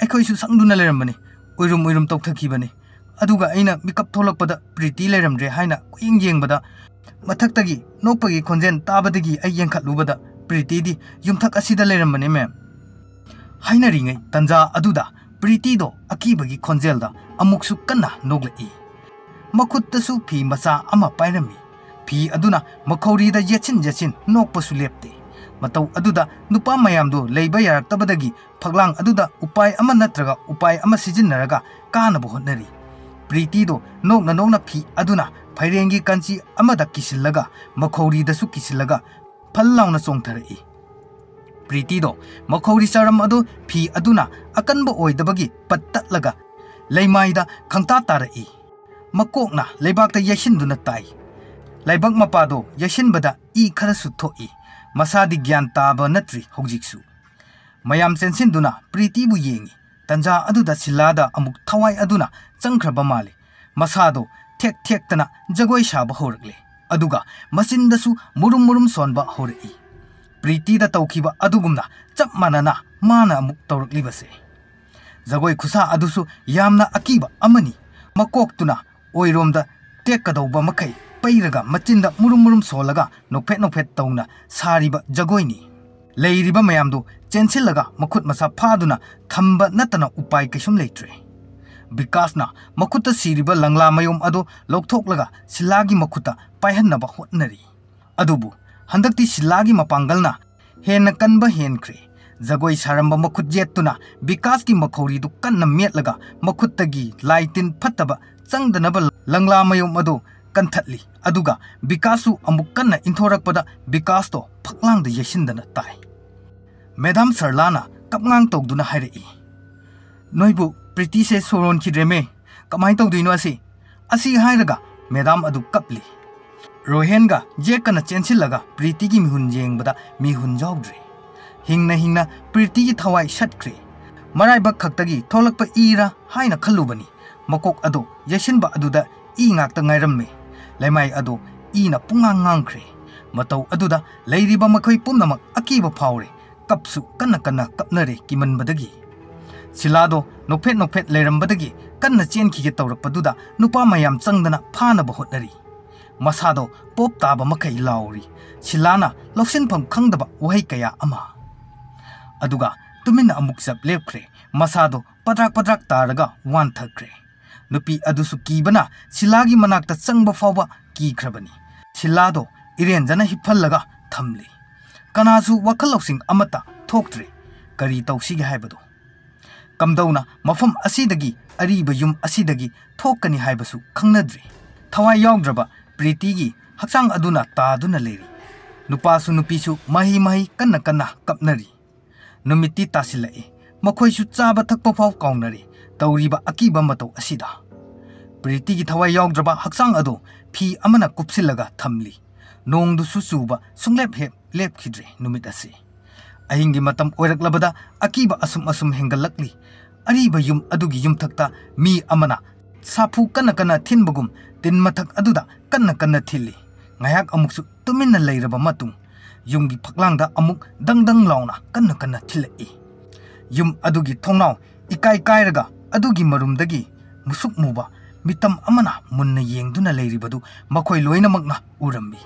ꯑꯩꯈꯣꯏꯁꯨ ꯁꯪꯗꯨꯅ ꯂꯩꯔꯝꯕꯅꯤ, ꯎꯏꯔꯨꯝ ꯎꯏꯔꯨꯝ ꯇꯧꯊꯈꯤꯕꯅꯤ꯫ ꯑꯗꯨꯒ ꯑꯩꯅ ꯃꯤꯀꯞ ꯊꯣꯛꯂꯛꯄꯗ ꯄ꯭ꯔꯤꯇꯤ ꯂꯩꯔꯝꯗ꯭ꯔꯦ ꯍꯥꯏꯅ ꯀꯣꯏꯌꯦꯡ ꯌꯦꯡꯕꯗ, ꯃꯊꯛꯇꯒꯤ ꯅꯣꯛꯄꯒꯤ ꯈꯣꯟꯖꯦꯜ ꯇꯥꯕꯗꯒꯤ ꯑꯩ ꯌꯦꯡꯈꯠꯂꯨꯕꯗ ꯄ꯭ꯔꯤꯇꯤꯗꯤ ꯌꯨꯝꯊꯛ ꯑꯁꯤꯗ ꯂꯩꯔꯝꯕꯅꯤ, ꯃꯦꯝ꯫" ꯍꯥꯏꯅꯔꯤꯉꯩ ꯇꯟꯖꯥ ꯑꯗꯨꯗ ꯄ꯭ꯔꯤꯇꯤꯗꯣ ꯑꯀꯤꯕꯒꯤ ꯈꯣꯟꯖꯦꯜꯗ ꯑꯃꯨꯛꯁꯨ ꯀꯟꯅ ꯅꯣꯛꯂꯛꯏ꯫ ꯃꯈꯨꯠꯇꯁꯨ ꯐꯤ ꯃꯆꯥ ꯑꯃ ꯄꯥꯏꯔꯝꯃꯤ꯫ ꯐꯤ ꯑꯗꯨꯅ ꯃꯈꯧꯔꯤꯗ ꯌꯦꯠꯁꯤꯟ ꯌꯦꯠꯁꯤꯟ ꯅꯣꯛꯄꯁꯨ ꯂꯦꯞꯇꯦ꯫ ꯃꯇꯧ ꯑꯗꯨꯗ ꯅꯨꯄꯥ ꯃꯌꯥꯝꯗꯨ ꯂꯩꯕ ꯌꯥꯔꯛꯇꯕꯗꯒꯤ ꯐꯛꯂꯥꯡ ꯑꯗꯨꯗ ꯎꯄꯥꯏ ꯑꯃ ꯅꯠꯇ꯭ꯔꯒ ꯎꯄꯥꯏ ꯑꯃ ꯁꯤꯖꯤꯟꯅꯔꯒ ꯀꯥꯅꯕ ꯍꯣꯠꯅꯔꯤ꯫ ꯄ꯭ꯔꯤꯇꯤꯗꯣ ꯅꯣꯛꯅ ꯅꯣꯛꯅ ꯐꯤ ꯑꯗꯨꯅ ꯐꯩꯔꯦꯡꯒꯤ ꯀꯟꯆꯤ ꯑꯃꯗ ꯀꯤꯁꯤꯜꯂꯒ ꯃꯈꯧꯔꯤꯗꯁꯨ ꯀꯤꯁꯤꯜꯂꯒ ꯐꯜ ꯂꯥꯎꯅ ꯆꯣꯡꯊꯔꯛꯏ꯫ ꯄ꯭ꯔꯤꯇꯤꯗꯣ ꯃꯈꯧꯔꯤ ꯆꯔꯝ ꯑꯗꯨ ꯐꯤ ꯑꯗꯨꯅ ꯑꯀꯟꯕ ꯑꯣꯏꯗꯕꯒꯤ ꯄꯠ ꯇꯠꯂꯒ ꯂꯩꯃꯥꯏꯗ ꯈꯪꯇꯥ ꯇꯥꯔꯛꯏ꯫ ꯃꯀꯣꯛꯅ ꯂꯩꯕꯥꯛꯇ ꯌꯩꯁꯤꯟꯗꯨꯅ ꯇꯥꯏ꯫ ꯂꯥꯏꯕꯛ ꯃꯄꯥꯗꯣ ꯌꯩꯁꯤꯟꯕꯗ ꯏ ꯈꯔꯁꯨ ꯊꯣꯛꯏ꯫ ꯃꯁꯥꯗꯤ ꯒ꯭ꯌꯥꯟ ꯇꯥꯕ ꯅꯠꯇ꯭ꯔꯤ ꯍꯧꯖꯤꯛꯁꯨ꯫ ꯃꯌꯥꯝ ꯆꯦꯟꯁꯤꯟꯗꯨꯅ ꯄ꯭ꯔꯤꯇꯤꯕꯨ ꯌꯦꯡꯏ꯫ ꯇꯟꯖꯥ ꯑꯗꯨꯗ ꯁꯤꯂꯥꯗ ꯑꯃꯨꯛ ꯊꯋꯥꯏ ꯑꯗꯨꯅ ꯆꯪꯈ꯭ꯔꯕ ꯃꯥꯜꯂꯤ꯫ ꯃꯁꯥꯗꯣ ꯊꯦꯛ ꯊꯦꯛꯇꯅ ꯖꯒꯣꯏ ꯁꯥꯕ ꯍꯧꯔꯛꯂꯦ꯫ ꯑꯗꯨꯒ ꯃꯆꯤꯟꯗꯁꯨ ꯃꯨꯔꯨꯝ ꯃꯨꯔꯨꯝ ꯁꯣꯟꯕ ꯍꯧꯔꯛꯏ꯫ ꯄ꯭ꯔꯤꯇꯤꯗ ꯇꯧꯈꯤꯕ ꯑꯗꯨꯒꯨꯝꯅ ꯆꯞ ꯃꯥꯟꯅꯅ ꯃꯥꯅ ꯑꯃꯨꯛ ꯇꯧꯔꯛꯂꯤꯕꯁꯦ꯫ ꯖꯒꯣꯏ ꯈꯨꯁꯥ ꯑꯗꯨꯁꯨ ꯌꯥꯝꯅ ꯑꯀꯤꯕ ꯑꯃꯅꯤ꯫ ꯃꯀꯣꯛꯇꯨꯅ ꯑꯣꯏꯔꯣꯝꯗ ꯇꯦꯛꯀꯗꯧꯕ ꯃꯈꯩ ꯄꯩꯔꯒ ꯃꯆꯤꯟꯗ ꯃꯨꯔꯨꯝ ꯃꯨꯔꯨꯝ ꯁꯣꯜꯂꯒ ꯅꯣꯛꯐꯦꯠ ꯅꯣꯛꯐꯦꯠ ꯇꯧꯅ ꯁꯥꯔꯤꯕ ꯖꯒꯣꯏꯅꯤ꯫ ꯂꯩꯔꯤꯕ ꯃꯌꯥꯝꯗꯨ ꯆꯦꯟꯁꯤꯜꯂꯒ ꯃꯈꯨꯠ ꯃꯁꯥ ꯐꯥꯗꯨꯅ ꯊꯝꯕ ꯅꯠꯇꯅ ꯎꯄꯥꯏ ꯀꯩꯁꯨꯝ ꯂꯩꯇ꯭ꯔꯦ꯫ ꯕꯤꯀꯥꯁꯅ ꯃꯈꯨꯠꯇ ꯁꯤꯔꯤꯕ ꯂꯪꯂꯥ ꯃꯌꯨꯝ ꯑꯗꯨ ꯂꯧꯊꯣꯛꯂꯒ ꯁꯤꯂꯥꯒꯤ ꯃꯈꯨꯠꯇ ꯄꯥꯏꯍꯟꯅꯕ ꯍꯣꯠꯅꯔꯤ꯫ ꯑꯗꯨꯕꯨ ꯍꯟꯗꯛꯇꯤ ꯁꯤꯂꯥꯒꯤ ꯃꯄꯥꯡꯒꯜꯅ ꯍꯦꯟꯅ ꯀꯟꯕ ꯍꯦꯟꯈ꯭ꯔꯦ꯫ ꯖꯒꯣꯏ ꯁꯥꯔꯝꯕ ꯃꯈꯨꯠ ꯌꯦꯠꯇꯨꯅ ꯕꯤꯀꯥꯁꯀꯤ ꯃꯈꯧꯔꯤꯗꯨ ꯀꯟꯅ ꯃꯦꯠꯂꯒ ꯃꯈꯨꯠꯇꯒꯤ ꯂꯥꯏ ꯇꯤꯟ ꯐꯠꯇꯕ ꯆꯪꯗꯅꯕ ꯂꯪꯂꯥ ꯃꯌꯨꯝ ꯑꯗꯨ ꯀꯟꯊꯠꯂꯤ꯫ ꯑꯗꯨꯒ ꯕꯤꯀꯥꯁꯁꯨ ꯑꯃꯨꯛ ꯀꯟꯅ ꯏꯟꯊꯣꯔꯛꯄꯗ ꯕꯤꯀꯥꯁꯇꯣ ꯐꯛꯂꯥꯡꯗ ꯌꯩꯁꯤꯟꯗꯅ ꯇꯥꯏ꯫ ꯃꯦꯗꯥꯝ ꯁꯔꯂꯥꯅ ꯀꯞꯉꯥꯡ ꯇꯧꯗꯨꯅ ꯍꯥꯏꯔꯛꯏ, "ꯅꯣꯏꯕꯨ ꯄ꯭ꯔꯤꯇꯤꯁꯦ ꯁꯣꯔ ꯍꯣꯟꯈꯤꯗ꯭ꯔꯦꯃꯦ꯫ ꯀꯃꯥꯏꯅ ꯇꯧꯗꯣꯏꯅꯣ ꯑꯁꯤ?" ꯑꯁꯤ ꯍꯥꯏꯔꯒ ꯃꯦꯗꯥꯝ ꯑꯗꯨ ꯀꯞꯂꯤ꯫ ꯔꯣꯍꯦꯟꯒ ꯖꯦꯛꯀꯅ ꯆꯦꯟꯁꯤꯜꯂꯒ ꯄ꯭ꯔꯤꯇꯤꯒꯤ ꯃꯤꯍꯨꯟ ꯌꯦꯡꯕꯗ ꯃꯤꯍꯨꯟ ꯌꯥꯎꯗ꯭ꯔꯦ꯫ ꯍꯤꯡꯅ ꯍꯤꯡꯅ ꯄ꯭ꯔꯤꯇꯤꯒꯤ ꯊꯋꯥꯏ ꯁꯠꯈ꯭ꯔꯦ꯫ ꯃꯔꯥꯏꯕꯛ ꯈꯛꯇꯒꯤ ꯊꯣꯛꯂꯛꯄ ꯏꯔꯥ ꯍꯥꯏꯅ ꯈꯜꯂꯨꯕꯅꯤ꯫ ꯃꯀꯣꯛ ꯑꯗꯨ ꯌꯩꯁꯤꯟꯕ ꯑꯗꯨꯗ ꯏ ꯉꯥꯛꯇ ꯉꯥꯏꯔꯝꯃꯤ꯫ ꯂꯩꯃꯥꯏ ꯑꯗꯨ ꯏꯅ ꯄꯨꯡꯉꯥꯡ ꯉꯥꯡꯈ꯭ꯔꯦ꯫ ꯃꯇꯧ ꯑꯗꯨꯗ ꯂꯩꯔꯤꯕ ꯃꯈꯣꯏ ꯄꯨꯝꯅꯃꯛ ꯑꯀꯤꯕ ꯐꯥꯎꯔꯦ꯫ ꯀꯞꯁꯨ ꯀꯟꯅ ꯀꯟꯅ ꯀꯞꯅꯔꯦ ꯀꯤꯃꯟꯕꯗꯒꯤ꯫ ꯁꯤꯂꯥꯗꯣ ꯅꯣꯛꯐꯦꯠ ꯅꯣꯛꯐꯦꯠ ꯂꯩꯔꯝꯕꯗꯒꯤ ꯀꯟꯅ ꯆꯦꯟꯈꯤꯒꯦ ꯇꯧꯔꯛꯄꯗꯨꯗ ꯅꯨꯄꯥ ꯃꯌꯥꯝ ꯆꯪꯗꯅ ꯐꯥꯅꯕ ꯍꯣꯠꯅꯔꯤ꯫ ꯃꯁꯥꯗꯣ ꯄꯣꯞ ꯇꯥꯕ ꯃꯈꯩ ꯂꯥꯎꯔꯤ꯫ ꯁꯤꯂꯥꯅ ꯂꯧꯁꯤꯟꯐꯝ ꯈꯪꯗꯕ ꯋꯥꯍꯩ ꯀꯌꯥ ꯑꯃ꯫ ꯑꯗꯨꯒ ꯇꯨꯃꯤꯟꯅ ꯑꯃꯨꯛ ꯆꯞ ꯂꯦꯞꯈ꯭ꯔꯦ꯫ ꯃꯁꯥꯗꯣ ꯄꯗ꯭ꯔꯥꯛ ꯄꯗ꯭ꯔꯥꯛ ꯇꯥꯔꯒ ꯋꯥꯟꯊꯈ꯭ꯔꯦ꯫ ꯅꯨꯄꯤ ꯑꯗꯨꯁꯨ ꯀꯤꯕꯅ ꯁꯤꯂꯥꯒꯤ ꯃꯅꯥꯛꯇ ꯆꯪꯕ ꯐꯥꯎꯕ ꯀꯤꯈ꯭ꯔꯕꯅꯤ꯫ ꯁꯤꯂꯥꯗꯣ ꯏꯔꯦꯟꯖꯅ ꯍꯤꯞꯍꯜꯂꯒ ꯊꯝꯂꯤ꯫ ꯀꯅꯥꯁꯨ ꯋꯥꯈꯜ ꯂꯧꯁꯤꯡ ꯑꯃꯠꯇ ꯊꯣꯛꯇ꯭ꯔꯦ꯫ ꯀꯔꯤ ꯇꯧꯁꯤꯒꯦ ꯍꯥꯏꯕꯗꯨ꯫ ꯀꯝꯗꯧꯅ ꯃꯐꯝ ꯑꯁꯤꯗꯒꯤ, ꯑꯔꯤꯕ ꯌꯨꯝ ꯑꯁꯤꯗꯒꯤ ꯊꯣꯛꯀꯅꯤ ꯍꯥꯏꯕꯁꯨ ꯈꯪꯅꯗ꯭ꯔꯤ꯫ ꯊꯋꯥꯏ ꯌꯥꯎꯗ꯭ꯔꯕ ꯄ꯭ꯔꯤꯇꯤꯒꯤ ꯍꯛꯆꯥꯡ ꯑꯗꯨꯅ ꯇꯥꯗꯨꯅ ꯂꯩꯔꯤ꯫ ꯅꯨꯄꯥꯁꯨ ꯅꯨꯄꯤꯁꯨ ꯃꯍꯩ ꯃꯍꯩ ꯀꯟꯅ ꯀꯟꯅ ꯀꯞꯅꯔꯤ꯫ ꯅꯨꯃꯤꯠꯇꯤ ꯇꯥꯁꯤꯜꯂꯛꯏ꯫ ꯃꯈꯣꯏꯁꯨ ꯆꯥꯕ ꯊꯛꯄ ꯐꯥꯎ ꯀꯥꯎꯅꯔꯤ꯫ ꯇꯧꯔꯤꯕ ꯑꯀꯤꯕ ꯃꯇꯧ ꯑꯁꯤꯗ ꯄ꯭ꯔꯤꯇꯤꯒꯤ ꯊꯋꯥꯏ ꯌꯥꯎꯗ꯭ꯔꯕ ꯍꯛꯆꯥꯡ ꯑꯗꯨ ꯐꯤ ꯑꯃꯅ ꯀꯨꯞꯁꯤꯜꯂꯒ ꯊꯝꯂꯤ꯫ ꯅꯣꯡꯗꯨꯁꯨ ꯆꯨꯕ ꯁꯨꯡꯂꯦꯞ ꯍꯦꯛ ꯂꯦꯞꯈꯤꯗ꯭ꯔꯦ ꯅꯨꯃꯤꯠ ꯑꯁꯤ꯫ ꯑꯍꯤꯡꯒꯤ ꯃꯇꯝ ꯑꯣꯏꯔꯛꯂꯕꯗ ꯑꯀꯤꯕ ꯑꯁꯨꯝ ꯑꯁꯨꯝ ꯍꯦꯟꯒꯠꯂꯛꯂꯤ꯫ ꯑꯔꯤꯕ ꯌꯨꯝ ꯑꯗꯨꯒꯤ ꯌꯨꯝꯊꯛꯇ ꯃꯤ ꯑꯃꯅ ꯁꯥꯐꯨ ꯀꯟꯅ ꯀꯟꯅ ꯊꯤꯟꯕꯒꯨꯝ ꯇꯤꯟ ꯃꯊꯛ ꯑꯗꯨꯗ ꯀꯟꯅ ꯀꯟꯅ ꯊꯤꯜꯂꯤ꯫ ꯉꯥꯏꯍꯥꯛ ꯑꯃꯨꯛꯁꯨ ꯇꯨꯃꯤꯟꯅ ꯂꯩꯔꯕ ꯃꯇꯨꯡ ꯌꯨꯝꯒꯤ ꯐꯛꯂꯥꯡꯗ ꯑꯃꯨꯛ ꯗꯪ ꯗꯪ ꯂꯥꯎꯅ ꯀꯟꯅ ꯀꯟꯅ ꯊꯤꯜꯂꯛꯏ꯫ ꯌꯨꯝ ꯑꯗꯨꯒꯤ ꯊꯣꯡꯅꯥꯎ ꯏꯀꯥꯏ ꯀꯥꯏꯔꯒ ꯑꯗꯨꯒꯤ ꯃꯔꯨꯝꯗꯒꯤ ꯃꯨꯁꯨꯛ ꯃꯨꯕ ꯃꯤꯇꯝ ꯑꯃꯅ ꯃꯨꯟꯅ ꯌꯦꯡꯗꯨꯅ ꯂꯩꯔꯤꯕꯗꯨ ꯃꯈꯣꯏ ꯂꯣꯏꯅꯃꯛꯅ ꯎꯔꯝꯃꯤ꯫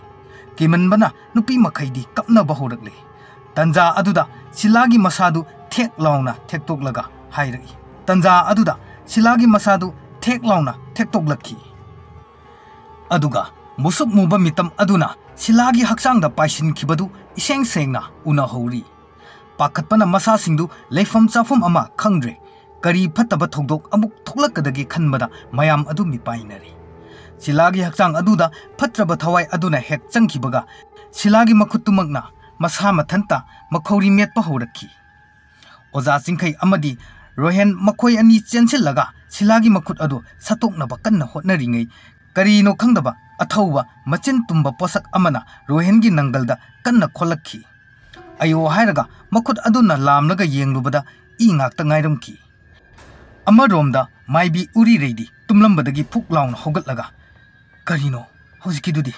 ꯀꯤꯃꯟꯕꯅ ꯅꯨꯄꯤ ꯃꯈꯩꯗꯤ ꯀꯞꯅꯕ ꯍꯧꯔꯛꯂꯦ꯫ ꯇꯟꯖꯥ ꯑꯗꯨꯗ ꯁꯤꯂꯥꯒꯤ ꯃꯁꯥꯗꯨ ꯊꯦꯛ ꯂꯥꯎꯅ ꯊꯦꯛꯇꯣꯛꯂꯒ ꯍꯥꯏꯔꯛꯏ꯫ ꯇꯟꯖꯥ ꯑꯗꯨꯗ ꯁꯤꯂꯥꯒꯤ ꯃꯁꯥꯗꯨ ꯊꯦꯛ ꯂꯥꯎꯅ ꯊꯦꯛꯇꯣꯛꯂꯛꯈꯤ꯫ ꯑꯗꯨꯒ ꯃꯨꯁꯨꯛ ꯃꯨꯕ ꯃꯤꯇꯝ ꯑꯗꯨꯅ ꯁꯤꯂꯥꯒꯤ ꯍꯛꯆꯥꯡꯗ ꯄꯥꯏꯁꯤꯟꯈꯤꯕꯗꯨ ꯏꯁꯦꯡ ꯁꯦꯡꯅ ꯎꯅꯍꯧꯔꯤ꯫ ꯄꯥꯈꯠꯄꯅ ꯃꯁꯥꯁꯤꯡꯗꯨ ꯂꯩꯐꯝ ꯆꯥꯐꯝ ꯑꯃ ꯈꯪꯗ꯭ꯔꯦ꯫ ꯀꯔꯤ ꯐꯠꯇꯕ ꯊꯧꯗꯣꯛ ꯑꯃꯨꯛ ꯊꯣꯛꯂꯛꯀꯗꯒꯦ ꯈꯟꯕꯗ ꯃꯌꯥꯝ ꯑꯗꯨ ꯃꯤꯄꯥꯏꯅꯔꯤ꯫ ꯁꯤꯂꯥꯒꯤ ꯍꯛꯆꯥꯡ ꯑꯗꯨꯗ ꯐꯠꯇ꯭ꯔꯕ ꯊꯋꯥꯏ ꯑꯗꯨꯅ ꯍꯦꯛ ꯆꯪꯈꯤꯕꯒ, ꯁꯤꯂꯥꯒꯤ ꯃꯈꯨꯠꯇꯨꯃꯛꯅ ꯃꯁꯥ ꯃꯊꯟꯇ ꯃꯈꯧꯔꯤ ꯃꯦꯠꯄ ꯍꯧꯔꯛꯈꯤ꯫ ꯑꯣꯖꯥ ꯆꯤꯡꯈꯩ ꯑꯃꯗꯤ ꯔꯣꯍꯦꯟ ꯃꯈꯣꯏ ꯑꯅꯤ ꯆꯦꯟꯁꯤꯜꯂꯒ ꯁꯤꯂꯥꯒꯤ ꯃꯈꯨꯠ ꯑꯗꯨ ꯁꯠꯇꯣꯛꯅꯕ ꯀꯟꯅ ꯍꯣꯠꯅꯔꯤꯉꯩ, ꯀꯔꯤꯅꯣ ꯈꯪꯗꯕ ꯑꯊꯧꯕ ꯃꯆꯤꯟ ꯇꯨꯝꯕ ꯄꯣꯠꯁꯛ ꯑꯃꯅ ꯔꯣꯍꯦꯟꯒꯤ ꯅꯪꯒꯜꯗ ꯀꯟꯅ ꯈꯣꯠꯂꯛꯈꯤ꯫ "ꯑꯌꯣ" ꯍꯥꯏꯔꯒ ꯃꯈꯨꯠ ꯑꯗꯨꯅ ꯂꯥꯝꯂꯒ ꯌꯦꯡꯂꯨꯕꯗ ꯏ ꯉꯥꯛꯇ ꯉꯥꯏꯔꯝꯈꯤ꯫ ꯑꯃꯔꯣꯝꯗ ꯃꯥꯏꯕꯤ ꯎꯔꯤꯔꯩꯗꯤ ꯇꯨꯝꯂꯝꯕꯗꯒꯤ ꯐꯨꯛ ꯂꯥꯎꯅ ꯍꯧꯒꯠꯂꯒ, "ꯀꯔꯤꯅꯣ ꯍꯧꯖꯤꯛꯀꯤꯗꯨꯗꯤ?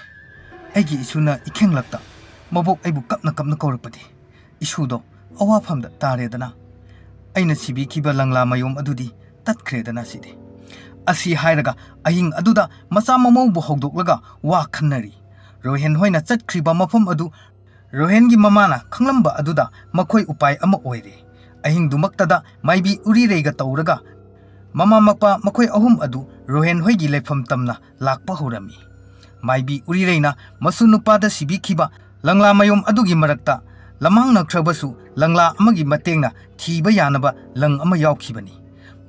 ꯑꯩꯒꯤ ꯏꯁꯨꯅ ꯏꯈꯦꯡꯂꯛꯇ ꯃꯕꯣꯛ ꯑꯩꯕꯨ ꯀꯞꯅ ꯀꯞꯅ ꯀꯧꯔꯛꯄꯗꯤ, ꯏꯁꯨꯗꯣ ꯑꯋꯥꯐꯝꯗ ꯇꯥꯔꯦꯗꯅ꯫ ꯑꯩꯅ ꯁꯤꯕꯤꯈꯤꯕ ꯂꯪꯂꯥ ꯃꯌꯣꯝ ꯑꯗꯨꯗꯤ ꯇꯠꯈ꯭ꯔꯦꯗꯅ ꯁꯤꯗꯤ"꯫ ꯑꯁꯤ ꯍꯥꯏꯔꯒ ꯑꯍꯤꯡ ꯑꯗꯨꯗ ꯃꯆꯥ ꯃꯃꯧꯕꯨ ꯍꯧꯗꯣꯛꯂꯒ ꯋꯥ ꯈꯟꯅꯔꯤ꯫ ꯔꯣꯍꯦꯟ ꯍꯣꯏꯅ ꯆꯠꯈ꯭ꯔꯤꯕ ꯃꯐꯝ ꯑꯗꯨ ꯔꯣꯍꯦꯟꯒꯤ ꯃꯃꯥꯅ ꯈꯪꯂꯝꯕ ꯑꯗꯨꯗ ꯃꯈꯣꯏ ꯎꯄꯥꯏ ꯑꯃ ꯑꯣꯏꯔꯦ꯫ ꯑꯍꯤꯡꯗꯨꯃꯛꯇꯗ ꯃꯥꯏꯕꯤ ꯎꯔꯤꯔꯩꯒ ꯇꯧꯔꯒ ꯃꯃꯥ ꯃꯄꯥ ꯃꯈꯣꯏ ꯑꯍꯨꯝ ꯑꯗꯨ ꯔꯣꯍꯦꯟ ꯍꯣꯏꯒꯤ ꯂꯩꯐꯝ ꯇꯝꯅ ꯂꯥꯛꯄ ꯍꯧꯔꯝꯃꯤ꯫ ꯃꯥꯏꯕꯤ ꯎꯔꯤꯔꯩꯅ ꯃꯁꯨ ꯅꯨꯄꯥꯗ ꯁꯤꯕꯤꯈꯤꯕ ꯂꯪꯂꯥ ꯃꯌꯣꯝ ꯑꯗꯨꯒꯤ ꯃꯔꯛꯇ ꯂꯃꯥꯡꯅꯈ꯭ꯔꯕꯁꯨ ꯂꯪꯂꯥ ꯑꯃꯒꯤ ꯃꯇꯦꯡꯅ ꯊꯤꯕ ꯌꯥꯅꯕ ꯂꯪ ꯑꯃ ꯌꯥꯎꯈꯤꯕꯅꯤ꯫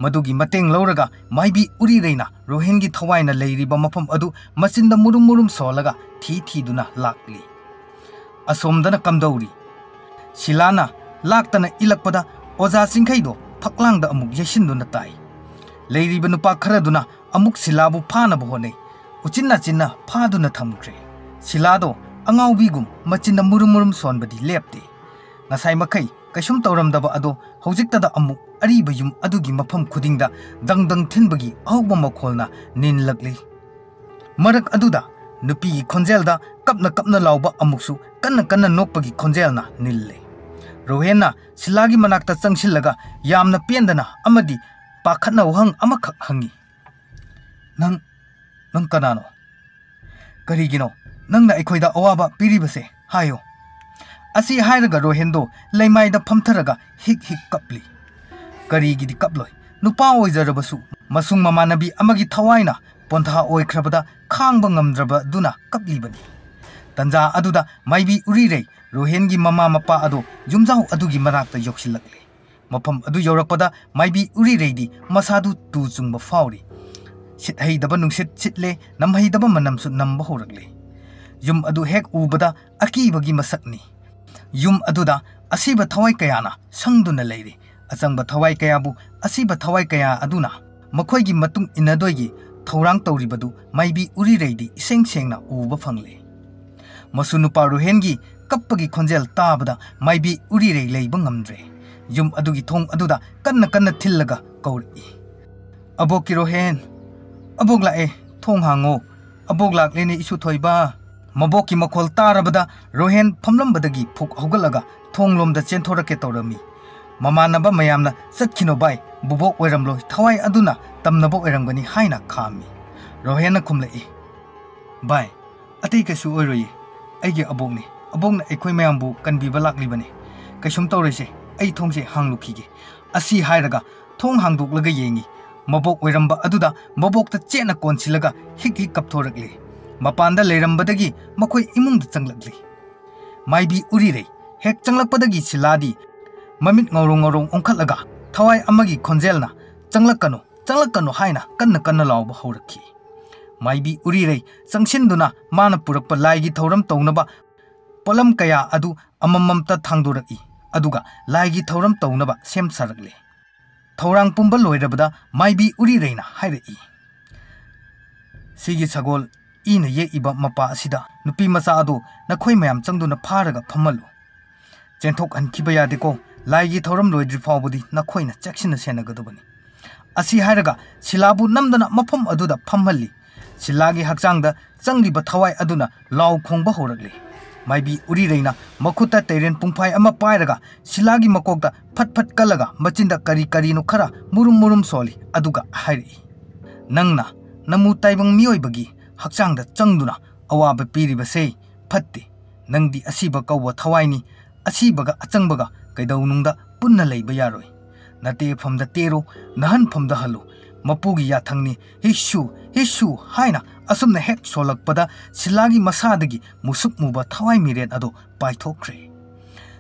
ꯃꯗꯨꯒꯤ ꯃꯇꯦꯡ ꯂꯧꯔꯒ ꯃꯥꯏꯕꯤ ꯎꯔꯤꯔꯩꯅ ꯔꯣꯍꯦꯟꯒꯤ ꯊꯋꯥꯏꯅ ꯂꯩꯔꯤꯕ ꯃꯐꯝ ꯑꯗꯨ ꯃꯆꯤꯟꯗ ꯃꯨꯔꯨꯝ ꯃꯨꯔꯨꯝ ꯁꯣꯜꯂꯒ ꯊꯤ ꯊꯤꯗꯨꯅ ꯂꯥꯛꯂꯤ꯫ ꯑꯁꯣꯝꯗꯅ ꯀꯝꯗꯧꯔꯤ? ꯁꯤꯂꯥꯅ ꯂꯥꯛꯇꯅ ꯏꯜꯂꯛꯄꯗ ꯑꯣꯖꯥ ꯆꯤꯡꯈꯩꯗꯣ ꯐꯛꯂꯥꯡꯗ ꯑꯃꯨꯛ ꯌꯩꯁꯤꯟꯗꯨꯅ ꯇꯥꯏ꯫ ꯂꯩꯔꯤꯕ ꯅꯨꯄꯥ ꯈꯔꯗꯨꯅ ꯑꯃꯨꯛ ꯁꯤꯂꯥꯕꯨ ꯐꯥꯅꯕ ꯍꯣꯠꯅꯩ꯫ ꯎꯆꯤꯟ ꯅꯥꯆꯤꯟꯅ ꯐꯥꯗꯨꯅ ꯊꯝꯈ꯭ꯔꯦ꯫ ꯁꯤꯂꯥꯗꯣ ꯑꯉꯥꯎꯕꯤꯒꯨꯝ ꯃꯆꯤꯟꯗ ꯃꯨꯔꯨꯝ ꯃꯨꯔꯨꯝ ꯁꯣꯟꯕꯗꯤ ꯂꯦꯞꯇꯦ꯫ ꯉꯁꯥꯏ ꯃꯈꯩ ꯀꯩꯁꯨꯝ ꯇꯧꯔꯝꯗꯕ ꯑꯗꯣ ꯍꯧꯖꯤꯛꯇꯗ ꯑꯃꯨꯛ ꯑꯔꯤꯕ ꯌꯨꯝ ꯑꯗꯨꯒꯤ ꯃꯐꯝ ꯈꯨꯗꯤꯡꯗ ꯗꯪ ꯗꯪ ꯊꯤꯟꯕꯒꯤ ꯑꯍꯧꯕ ꯃꯈꯣꯜꯅ ꯅꯤꯜꯂꯛꯂꯤ꯫ ꯃꯔꯛ ꯑꯗꯨꯗ ꯅꯨꯄꯤꯒꯤ ꯈꯣꯟꯖꯦꯜꯗ ꯀꯞꯅ ꯀꯞꯅ ꯂꯥꯎꯕ ꯑꯃꯨꯛꯁꯨ ꯀꯟꯅ ꯀꯟꯅ ꯅꯣꯛꯄꯒꯤ ꯈꯣꯟꯖꯦꯜꯅ ꯅꯤꯜꯂꯦ꯫ ꯔꯣꯍꯦꯟꯅ ꯁꯤꯂꯥꯒꯤ ꯃꯅꯥꯛꯇ ꯆꯪꯁꯤꯜꯂꯒ ꯌꯥꯝꯅ ꯄꯦꯟꯗꯅ ꯑꯃꯗꯤ ꯄꯥꯈꯠꯅ ꯋꯥꯍꯪ ꯑꯃꯈꯛ ꯍꯪꯉꯤ꯫ "ꯅꯪ, ꯅꯪ ꯀꯅꯥꯅꯣ? ꯀꯔꯤꯒꯤꯅꯣ ꯅꯪꯅ ꯑꯩꯈꯣꯏꯗ ꯑꯋꯥꯕ ꯄꯤꯔꯤꯕꯁꯦ? ꯍꯥꯏꯌꯨ"꯫ ꯑꯁꯤ ꯍꯥꯏꯔꯒ ꯔꯣꯍꯦꯟꯗꯣ ꯂꯩꯃꯥꯏꯗ ꯐꯝꯊꯔꯒ ꯍꯤꯛ ꯍꯤꯛ ꯀꯞꯂꯤ꯫ ꯀꯔꯤꯒꯤꯗꯤ ꯀꯞꯂꯣꯏ? ꯅꯨꯄꯥ ꯑꯣꯏꯖꯔꯕꯁꯨ, ꯃꯁꯨꯡ ꯃꯃꯥꯟꯅꯕꯤ ꯑꯃꯒꯤ ꯊꯋꯥꯏꯅ ꯄꯣꯟꯊꯥ ꯑꯣꯏꯈ꯭ꯔꯕꯗ ꯈꯥꯡꯕ ꯉꯝꯗ꯭ꯔꯕꯗꯨꯅ ꯀꯞꯂꯤꯕꯅꯤ꯫ ꯇꯟꯖꯥ ꯑꯗꯨꯗ ꯃꯥꯏꯕꯤ ꯎꯔꯤꯔꯩ ꯔꯣꯍꯦꯟꯒꯤ ꯃꯃꯥ ꯃꯄꯥ ꯑꯗꯣ ꯌꯨꯝꯖꯥꯎ ꯑꯗꯨꯒꯤ ꯃꯅꯥꯛꯇ ꯌꯧꯁꯤꯜꯂꯛꯂꯦ꯫ ꯃꯐꯝ ꯑꯗꯨ ꯌꯧꯔꯛꯄꯗ ꯃꯥꯏꯕꯤ ꯎꯔꯤꯔꯩꯗꯤ ꯃꯁꯥꯗꯨ ꯇꯨ ꯆꯨꯡꯕ ꯐꯥꯎꯔꯤ꯫ ꯁꯤꯠ ꯍꯩꯗꯕ ꯅꯨꯡꯁꯤꯠ ꯁꯤꯠꯂꯦ, ꯅꯝꯍꯩꯗꯕ ꯃꯅꯝꯁꯨ ꯅꯝꯕ ꯍꯧꯔꯛꯂꯦ꯫ ꯌꯨꯝ ꯑꯗꯨ ꯍꯦꯛ ꯎꯕꯗ ꯑꯀꯤꯕꯒꯤ ꯃꯁꯛꯅꯤ꯫ ꯌꯨꯝ ꯑꯗꯨꯗ ꯑꯁꯤꯕ ꯊꯋꯥꯏ ꯀꯌꯥꯅ ꯁꯪꯗꯨꯅ ꯂꯩꯔꯤ꯫ ꯑꯆꯪꯕ ꯊꯋꯥꯏ ꯀꯌꯥꯕꯨ ꯑꯁꯤꯕ ꯊꯋꯥꯏ ꯀꯌꯥ ꯑꯗꯨꯅ ꯃꯈꯣꯏꯒꯤ ꯃꯇꯨꯡ ꯏꯟꯅꯗꯣꯏꯒꯤ ꯊꯧꯔꯥꯡ ꯇꯧꯔꯤꯕꯗꯨ ꯃꯥꯏꯕꯤ ꯎꯔꯤꯔꯩꯗꯤ ꯏꯁꯦꯡ ꯁꯦꯡꯅ ꯎꯕ ꯐꯪꯂꯦ꯫ ꯃꯁꯨ ꯅꯨꯄꯥ ꯔꯣꯍꯦꯟꯒꯤ ꯀꯞꯄꯒꯤ ꯈꯣꯟꯖꯦꯜ ꯇꯥꯕꯗ ꯃꯥꯏꯕꯤ ꯎꯔꯤꯔꯩ ꯂꯩꯕ ꯉꯝꯗ꯭ꯔꯦ꯫ ꯌꯨꯝ ꯑꯗꯨꯒꯤ ꯊꯣꯡ ꯑꯗꯨꯗ ꯀꯟꯅ ꯀꯟꯅ ꯊꯤꯜꯂꯒ ꯀꯧꯔꯛꯏ, "ꯑꯕꯣꯛꯀꯤ ꯔꯣꯍꯦꯟ, ꯑꯕꯣꯛ ꯂꯥꯛꯑꯦ, ꯊꯣꯡ ꯍꯥꯡꯉꯣ, ꯑꯕꯣꯛ ꯂꯥꯛꯂꯦꯅꯦ ꯏꯁꯨ ꯊꯣꯏꯕ!" ꯃꯕꯣꯛꯀꯤ ꯃꯈꯣꯜ ꯇꯥꯔꯕꯗ ꯔꯣꯍꯦꯟ ꯐꯝꯂꯝꯕꯗꯒꯤ ꯐꯨꯛ ꯍꯧꯒꯠꯂꯒ ꯊꯣꯡ ꯂꯣꯝꯗ ꯆꯦꯟꯊꯣꯔꯛꯀꯦ ꯇꯧꯔꯝꯃꯤ꯫ ꯃꯃꯥꯟꯅꯕ ꯃꯌꯥꯝꯅ, "ꯆꯠꯈꯤꯅꯣ ꯚꯥꯏ, ꯕꯨꯕꯣꯛ ꯑꯣꯏꯔꯝꯂꯣꯏ, ꯊꯋꯥꯏ ꯑꯗꯨꯅ ꯇꯝꯅꯕ ꯑꯣꯏꯔꯝꯒꯅꯤ" ꯍꯥꯏꯅ ꯈꯥꯝꯃꯤ꯫ ꯔꯣꯍꯦꯟꯅ ꯈꯨꯝꯂꯛꯏ, "ꯚꯥꯏ, ꯑꯇꯩ ꯀꯩꯁꯨ ꯑꯣꯏꯔꯣꯏꯌꯦ, ꯑꯩꯒꯤ ꯑꯕꯣꯛꯅꯤ, ꯑꯕꯣꯛꯅ ꯑꯩꯈꯣꯏ ꯃꯌꯥꯝꯕꯨ ꯀꯟꯕꯤꯕ ꯂꯥꯛꯂꯤꯕꯅꯤ, ꯀꯩꯁꯨꯝ ꯇꯧꯔꯣꯏꯁꯦ, ꯑꯩ ꯊꯣꯡꯁꯦ ꯍꯥꯡꯂꯨꯈꯤꯒꯦ"꯫ ꯑꯁꯤ ꯍꯥꯏꯔꯒ ꯊꯣꯡ ꯍꯥꯡꯗꯣꯛꯂꯒ ꯌꯦꯡꯉꯤ꯫ ꯃꯕꯣꯛ ꯑꯣꯏꯔꯝꯕ ꯑꯗꯨꯗ ꯃꯕꯣꯛꯇ ꯆꯦꯠꯅ ꯀꯣꯟꯁꯤꯜꯂꯒ ꯍꯤꯛ ꯍꯤꯛ ꯀꯞꯊꯣꯔꯛꯂꯤ꯫ ꯃꯄꯥꯟꯗ ꯂꯩꯔꯝꯕꯗꯒꯤ ꯃꯈꯣꯏ ꯏꯃꯨꯡꯗ ꯆꯪꯂꯛꯂꯤ꯫ ꯃꯥꯏꯕꯤ ꯎꯔꯤꯔꯩ ꯍꯦꯛ ꯆꯪꯂꯛꯄꯗꯒꯤ ꯁꯤꯂꯥꯗꯤ ꯃꯃꯤꯠ ꯉꯧꯔꯣꯡ ꯉꯧꯔꯣꯡ ꯑꯣꯟꯈꯠꯂꯒ ꯊꯋꯥꯏ ꯑꯃꯒꯤ ꯈꯣꯟꯖꯦꯜꯅ, "ꯆꯪꯂꯛꯀꯅꯨ, ꯆꯪꯂꯛꯀꯅꯨ" ꯍꯥꯏꯅ ꯀꯟꯅ ꯀꯟꯅ ꯂꯥꯎꯕ ꯍꯧꯔꯛꯈꯤ꯫ ꯃꯥꯏꯕꯤ ꯎꯔꯤꯔꯩ ꯆꯪꯁꯤꯟꯗꯨꯅ ꯃꯥꯅ ꯄꯨꯔꯛꯄ ꯂꯥꯏꯒꯤ ꯊꯧꯔꯝ ꯇꯧꯅꯕ ꯄꯣꯠꯂꯝ ꯀꯌꯥ ꯑꯗꯨ ꯑꯃꯃꯝꯇ ꯊꯥꯡꯗꯣꯔꯛꯏ, ꯑꯗꯨꯒ ꯂꯥꯏꯒꯤ ꯊꯧꯔꯝ ꯇꯧꯅꯕ ꯁꯦꯝ ꯁꯥꯔꯛꯂꯦ꯫ ꯊꯧꯔꯥꯡ ꯄꯨꯝꯕ ꯂꯣꯏꯔꯕꯗ ꯃꯥꯏꯕꯤ ꯎꯔꯤꯔꯩꯅ ꯍꯥꯏꯔꯛꯏ, "ꯁꯤꯒꯤ ꯁꯒꯣꯜ ꯏꯅ ꯌꯦꯛꯏꯕ ꯃꯄꯥ ꯑꯁꯤꯗ ꯅꯨꯄꯤ ꯃꯆꯥ ꯑꯗꯨ ꯅꯈꯣꯏ ꯃꯌꯥꯝ ꯆꯪꯗꯨꯅ ꯐꯥꯔꯒ ꯐꯝꯍꯜꯂꯨ꯫ ꯆꯦꯟꯊꯣꯛꯍꯟꯈꯤꯕ ꯌꯥꯗꯦꯀꯣ꯫ ꯂꯥꯏꯒꯤ ꯊꯧꯔꯝ ꯂꯣꯏꯗ꯭ꯔꯤ ꯐꯥꯎꯕꯗꯤ ꯅꯈꯣꯏꯅ ꯆꯦꯛꯁꯤꯟꯅ ꯁꯦꯟꯅꯒꯗꯕꯅꯤ"꯫ ꯑꯁꯤ ꯍꯥꯏꯔꯒ ꯁꯤꯂꯥꯕꯨ ꯅꯝꯗꯅ ꯃꯐꯝ ꯑꯗꯨꯗ ꯐꯝꯍꯜꯂꯤ꯫ ꯁꯤꯂꯥꯒꯤ ꯍꯛꯆꯥꯡꯗ ꯆꯪꯂꯤꯕ ꯊꯋꯥꯏ ꯑꯗꯨꯅ ꯂꯥꯎ ꯈꯣꯡꯕ ꯍꯧꯔꯛꯂꯤ꯫ ꯃꯥꯏꯕꯤ ꯎꯔꯤꯔꯩꯅ ꯃꯈꯨꯠꯇ ꯇꯩꯔꯦꯟ ꯄꯨꯡꯐꯥꯏ ꯑꯃ ꯄꯥꯏꯔꯒ ꯁꯤꯂꯥꯒꯤ ꯃꯀꯣꯛꯇ ꯐꯠ ꯐꯠ ꯀꯜꯂꯒ ꯃꯆꯤꯟꯗ ꯀꯔꯤ ꯀꯔꯤꯅꯣ ꯈꯔ ꯃꯨꯔꯨꯝ ꯃꯨꯔꯨꯝ ꯁꯣꯜꯂꯤ, ꯑꯗꯨꯒ ꯍꯥꯏꯔꯛꯏ, "ꯅꯪꯅ ꯅꯃꯨ ꯇꯥꯏꯕꯪ ꯃꯤꯑꯣꯏꯕꯒꯤ ꯍꯛꯆꯥꯡꯗ ꯆꯪꯗꯨꯅ ꯑꯋꯥꯕ ꯄꯤꯔꯤꯕꯁꯦ ꯐꯠꯇꯦ꯫ ꯅꯪꯗꯤ ꯑꯁꯤꯕ ꯀꯧꯕ ꯊꯋꯥꯏꯅꯤ꯫ ꯑꯁꯤꯕꯒ ꯑꯆꯪꯕꯒ ꯀꯩꯗꯧꯅꯨꯡꯗ ꯄꯨꯟꯅ ꯂꯩꯕ ꯌꯥꯔꯣꯏ꯫ "ꯅꯇꯦꯐꯝꯗ ꯇꯦꯔꯣ, ꯅꯍꯟꯐꯝꯗ ꯍꯜꯂꯨ, ꯃꯄꯨꯒꯤ ꯌꯥꯊꯪꯅꯤ, ꯍꯤꯁꯨ, ꯍꯤꯁꯨ" ꯍꯥꯏꯅ ꯑꯁꯨꯝꯅ ꯍꯦꯛ ꯁꯣꯜꯂꯛꯄꯗ ꯁꯤꯂꯥꯒꯤ ꯃꯁꯥꯗꯒꯤ ꯃꯨꯁꯨꯛ ꯃꯨꯕ ꯊꯋꯥꯏ ꯃꯤꯔꯦꯟ ꯑꯗꯨ ꯄꯥꯏꯊꯣꯛꯈ꯭ꯔꯦ꯫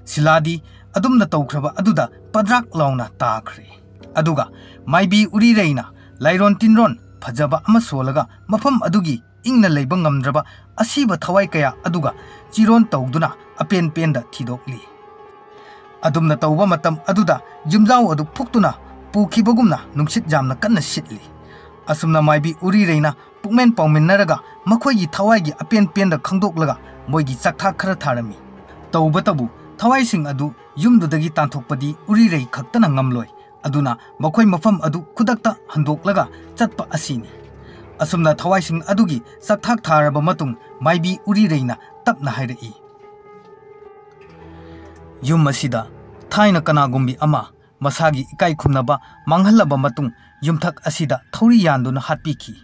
ꯁꯤꯂꯥꯗꯤ ꯑꯗꯨꯝꯅ ꯇꯧꯈ꯭ꯔꯕ ꯑꯗꯨꯗ ꯄꯗ꯭ꯔꯥꯛ ꯂꯥꯎꯅ ꯇꯥꯈ꯭ꯔꯦ꯫ ꯑꯗꯨꯒ ꯃꯥꯏꯕꯤ ꯎꯔꯤꯔꯩꯅ ꯂꯥꯏꯔꯣꯟ ꯇꯤꯟꯔꯣꯟ ꯐꯖꯕ ꯑꯃ ꯁꯣꯜꯂꯒ ꯃꯐꯝ ꯑꯗꯨꯒꯤ ꯏꯪꯅ ꯂꯩꯕ ꯉꯝꯗ꯭ꯔꯕ ꯑꯁꯤꯕ ꯊꯋꯥꯏ ꯀꯌꯥ ꯑꯗꯨꯒ ꯆꯤꯔꯣꯟ ꯇꯧꯗꯨꯅ ꯑꯄꯦꯟ ꯄꯦꯟꯗ ꯊꯤꯗꯣꯛꯂꯤ꯫ ꯑꯗꯨꯝꯅ ꯇꯧꯕ ꯃꯇꯝ ꯑꯗꯨꯗ ꯌꯨꯝꯖꯥꯎ ꯑꯗꯨ ꯐꯨꯛꯇꯨꯅ ꯄꯨꯈꯤꯕꯒꯨꯝꯅ ꯅꯨꯡꯁꯤꯠ ꯌꯥꯝꯅ ꯀꯟꯅ ꯁꯤꯠꯂꯤ꯫ ꯑꯁꯨꯝꯅ ꯃꯥꯏꯕꯤ ꯎꯔꯤꯔꯩꯅ ꯄꯨꯛꯃꯦꯟ ꯄꯥꯎꯃꯤꯟꯅꯔꯒ ꯃꯈꯣꯏꯒꯤ ꯊꯋꯥꯏꯒꯤ ꯑꯄꯦꯟ ꯄꯦꯟꯗ ꯈꯪꯗꯣꯛꯂꯒ ꯃꯣꯏꯒꯤ ꯆꯥꯛꯊꯥꯛ ꯈꯔ ꯊꯥꯔꯝꯃꯤ꯫ ꯇꯧꯕꯇꯕꯨ ꯊꯋꯥꯏꯁꯤꯡ ꯑꯗꯨ ꯌꯨꯝꯗꯨꯗꯒꯤ ꯇꯥꯟꯊꯣꯛꯄꯗꯤ ꯎꯔꯤꯔꯩ ꯈꯛꯇꯅ ꯉꯝꯂꯣꯏ꯫ ꯑꯗꯨꯅ ꯃꯈꯣꯏ ꯃꯐꯝ ꯑꯗꯨ ꯈꯨꯗꯛꯇ ꯍꯟꯗꯣꯛꯂꯒ ꯆꯠꯄ ꯑꯁꯤꯅꯤ꯫ ꯑꯁꯨꯝꯅ ꯊꯋꯥꯏꯁꯤꯡ ꯑꯗꯨꯒꯤ ꯆꯥꯛꯊꯥꯛ ꯊꯥꯔꯕ ꯃꯇꯨꯡ ꯃꯥꯏꯕꯤ ꯎꯔꯤꯔꯩꯅ ꯇꯞꯅ ꯍꯥꯏꯔꯛꯏ, "ꯌꯨꯝ ꯑꯁꯤꯗ ꯊꯥꯏꯅ ꯀꯅꯥꯒꯨꯝꯕꯤ ꯑꯃ ꯃꯁꯥꯒꯤ ꯏꯀꯥꯏ ꯈꯨꯝꯅꯕ ꯃꯥꯡꯍꯜꯂꯕ ꯃꯇꯨꯡ ꯌꯨꯝꯊꯛ ꯑꯁꯤꯗ ꯊꯧꯔꯤ ꯌꯥꯟꯗꯨꯅ ꯍꯥꯠꯄꯤꯈꯤ꯫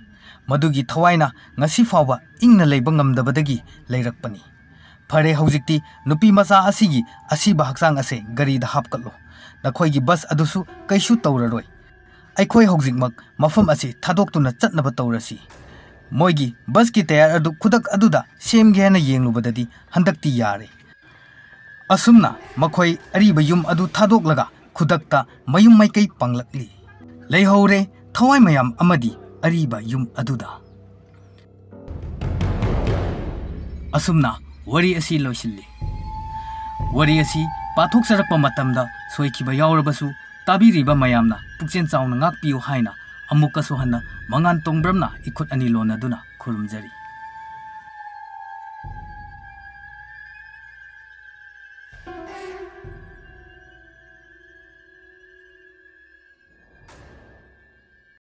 ꯃꯗꯨꯒꯤ ꯊꯋꯥꯏꯅ ꯉꯁꯤ ꯐꯥꯎꯕ ꯏꯪꯅ ꯂꯩꯕ ꯉꯝꯗꯕꯗꯒꯤ ꯂꯩꯔꯛꯄꯅꯤ꯫ ꯐꯔꯦ, ꯍꯧꯖꯤꯛꯇꯤ ꯅꯨꯄꯤ ꯃꯆꯥ ꯑꯁꯤꯒꯤ ꯑꯁꯤꯕ ꯍꯛꯆꯥꯡ ꯑꯁꯦ ꯒꯥꯔꯤꯗ ꯍꯥꯞꯀꯠꯂꯣ꯫ ꯅꯈꯣꯏꯒꯤ ꯕꯁ ꯑꯗꯨꯁꯨ ꯀꯩꯁꯨ ꯇꯧꯔꯔꯣꯏ꯫ ꯑꯩꯈꯣꯏ ꯍꯧꯖꯤꯛꯃꯛ ꯃꯐꯝ ꯑꯁꯤ ꯊꯥꯗꯣꯛꯇꯨꯅ ꯆꯠꯅꯕ ꯇꯧꯔꯁꯤ꯫" ꯃꯣꯏꯒꯤ ꯕꯁꯀꯤ ꯇꯌꯥꯔ ꯑꯗꯨ ꯈꯨꯗꯛ ꯑꯗꯨꯗ ꯁꯦꯝꯒꯦ ꯍꯥꯏꯅ ꯌꯦꯡꯂꯨꯕꯗꯗꯤ ꯍꯟꯗꯛꯇꯤ ꯌꯥꯔꯦ꯫ ꯑꯁꯨꯝꯅ ꯃꯈꯣꯏ ꯑꯔꯤꯕ ꯌꯨꯝ ꯑꯗꯨ ꯊꯥꯗꯣꯛꯂꯒ ꯈꯨꯗꯛꯇ ꯃꯌꯨꯝ ꯃꯥꯏꯀꯩ ꯄꯥꯡꯂꯛꯂꯤ꯫ ꯂꯩꯍꯧꯔꯦ ꯊꯋꯥꯏ ꯃꯌꯥꯝ ꯑꯃꯗꯤ ꯑꯔꯤꯕ ꯌꯨꯝ ꯑꯗꯨꯗ꯫ ꯑꯁꯨꯝꯅ ꯋꯥꯔꯤ ꯑꯁꯤ ꯂꯣꯏꯁꯤꯜꯂꯤ꯫ ꯋꯥꯔꯤ ꯑꯁꯤ ꯄꯥꯊꯣꯛꯆꯔꯛꯄ ꯃꯇꯝꯗ ꯁꯣꯏꯈꯤꯕ ꯌꯥꯎꯔꯕꯁꯨ ꯇꯥꯕꯤꯔꯤꯕ ꯃꯌꯥꯝꯅ ꯄꯨꯛꯆꯦꯜ ꯆꯥꯎꯅ ꯉꯥꯛꯄꯤꯌꯨ ꯍꯥꯏꯅ ꯑꯃꯨꯛꯀꯁꯨ ꯍꯟꯅ ꯃꯉꯥꯟ ꯇꯣꯡꯕ꯭ꯔꯝꯅ ꯏꯈꯨꯠ ꯑꯅꯤ ꯂꯣꯟꯅꯗꯨꯅ ꯈꯨꯔꯨꯝꯖꯔꯤ꯫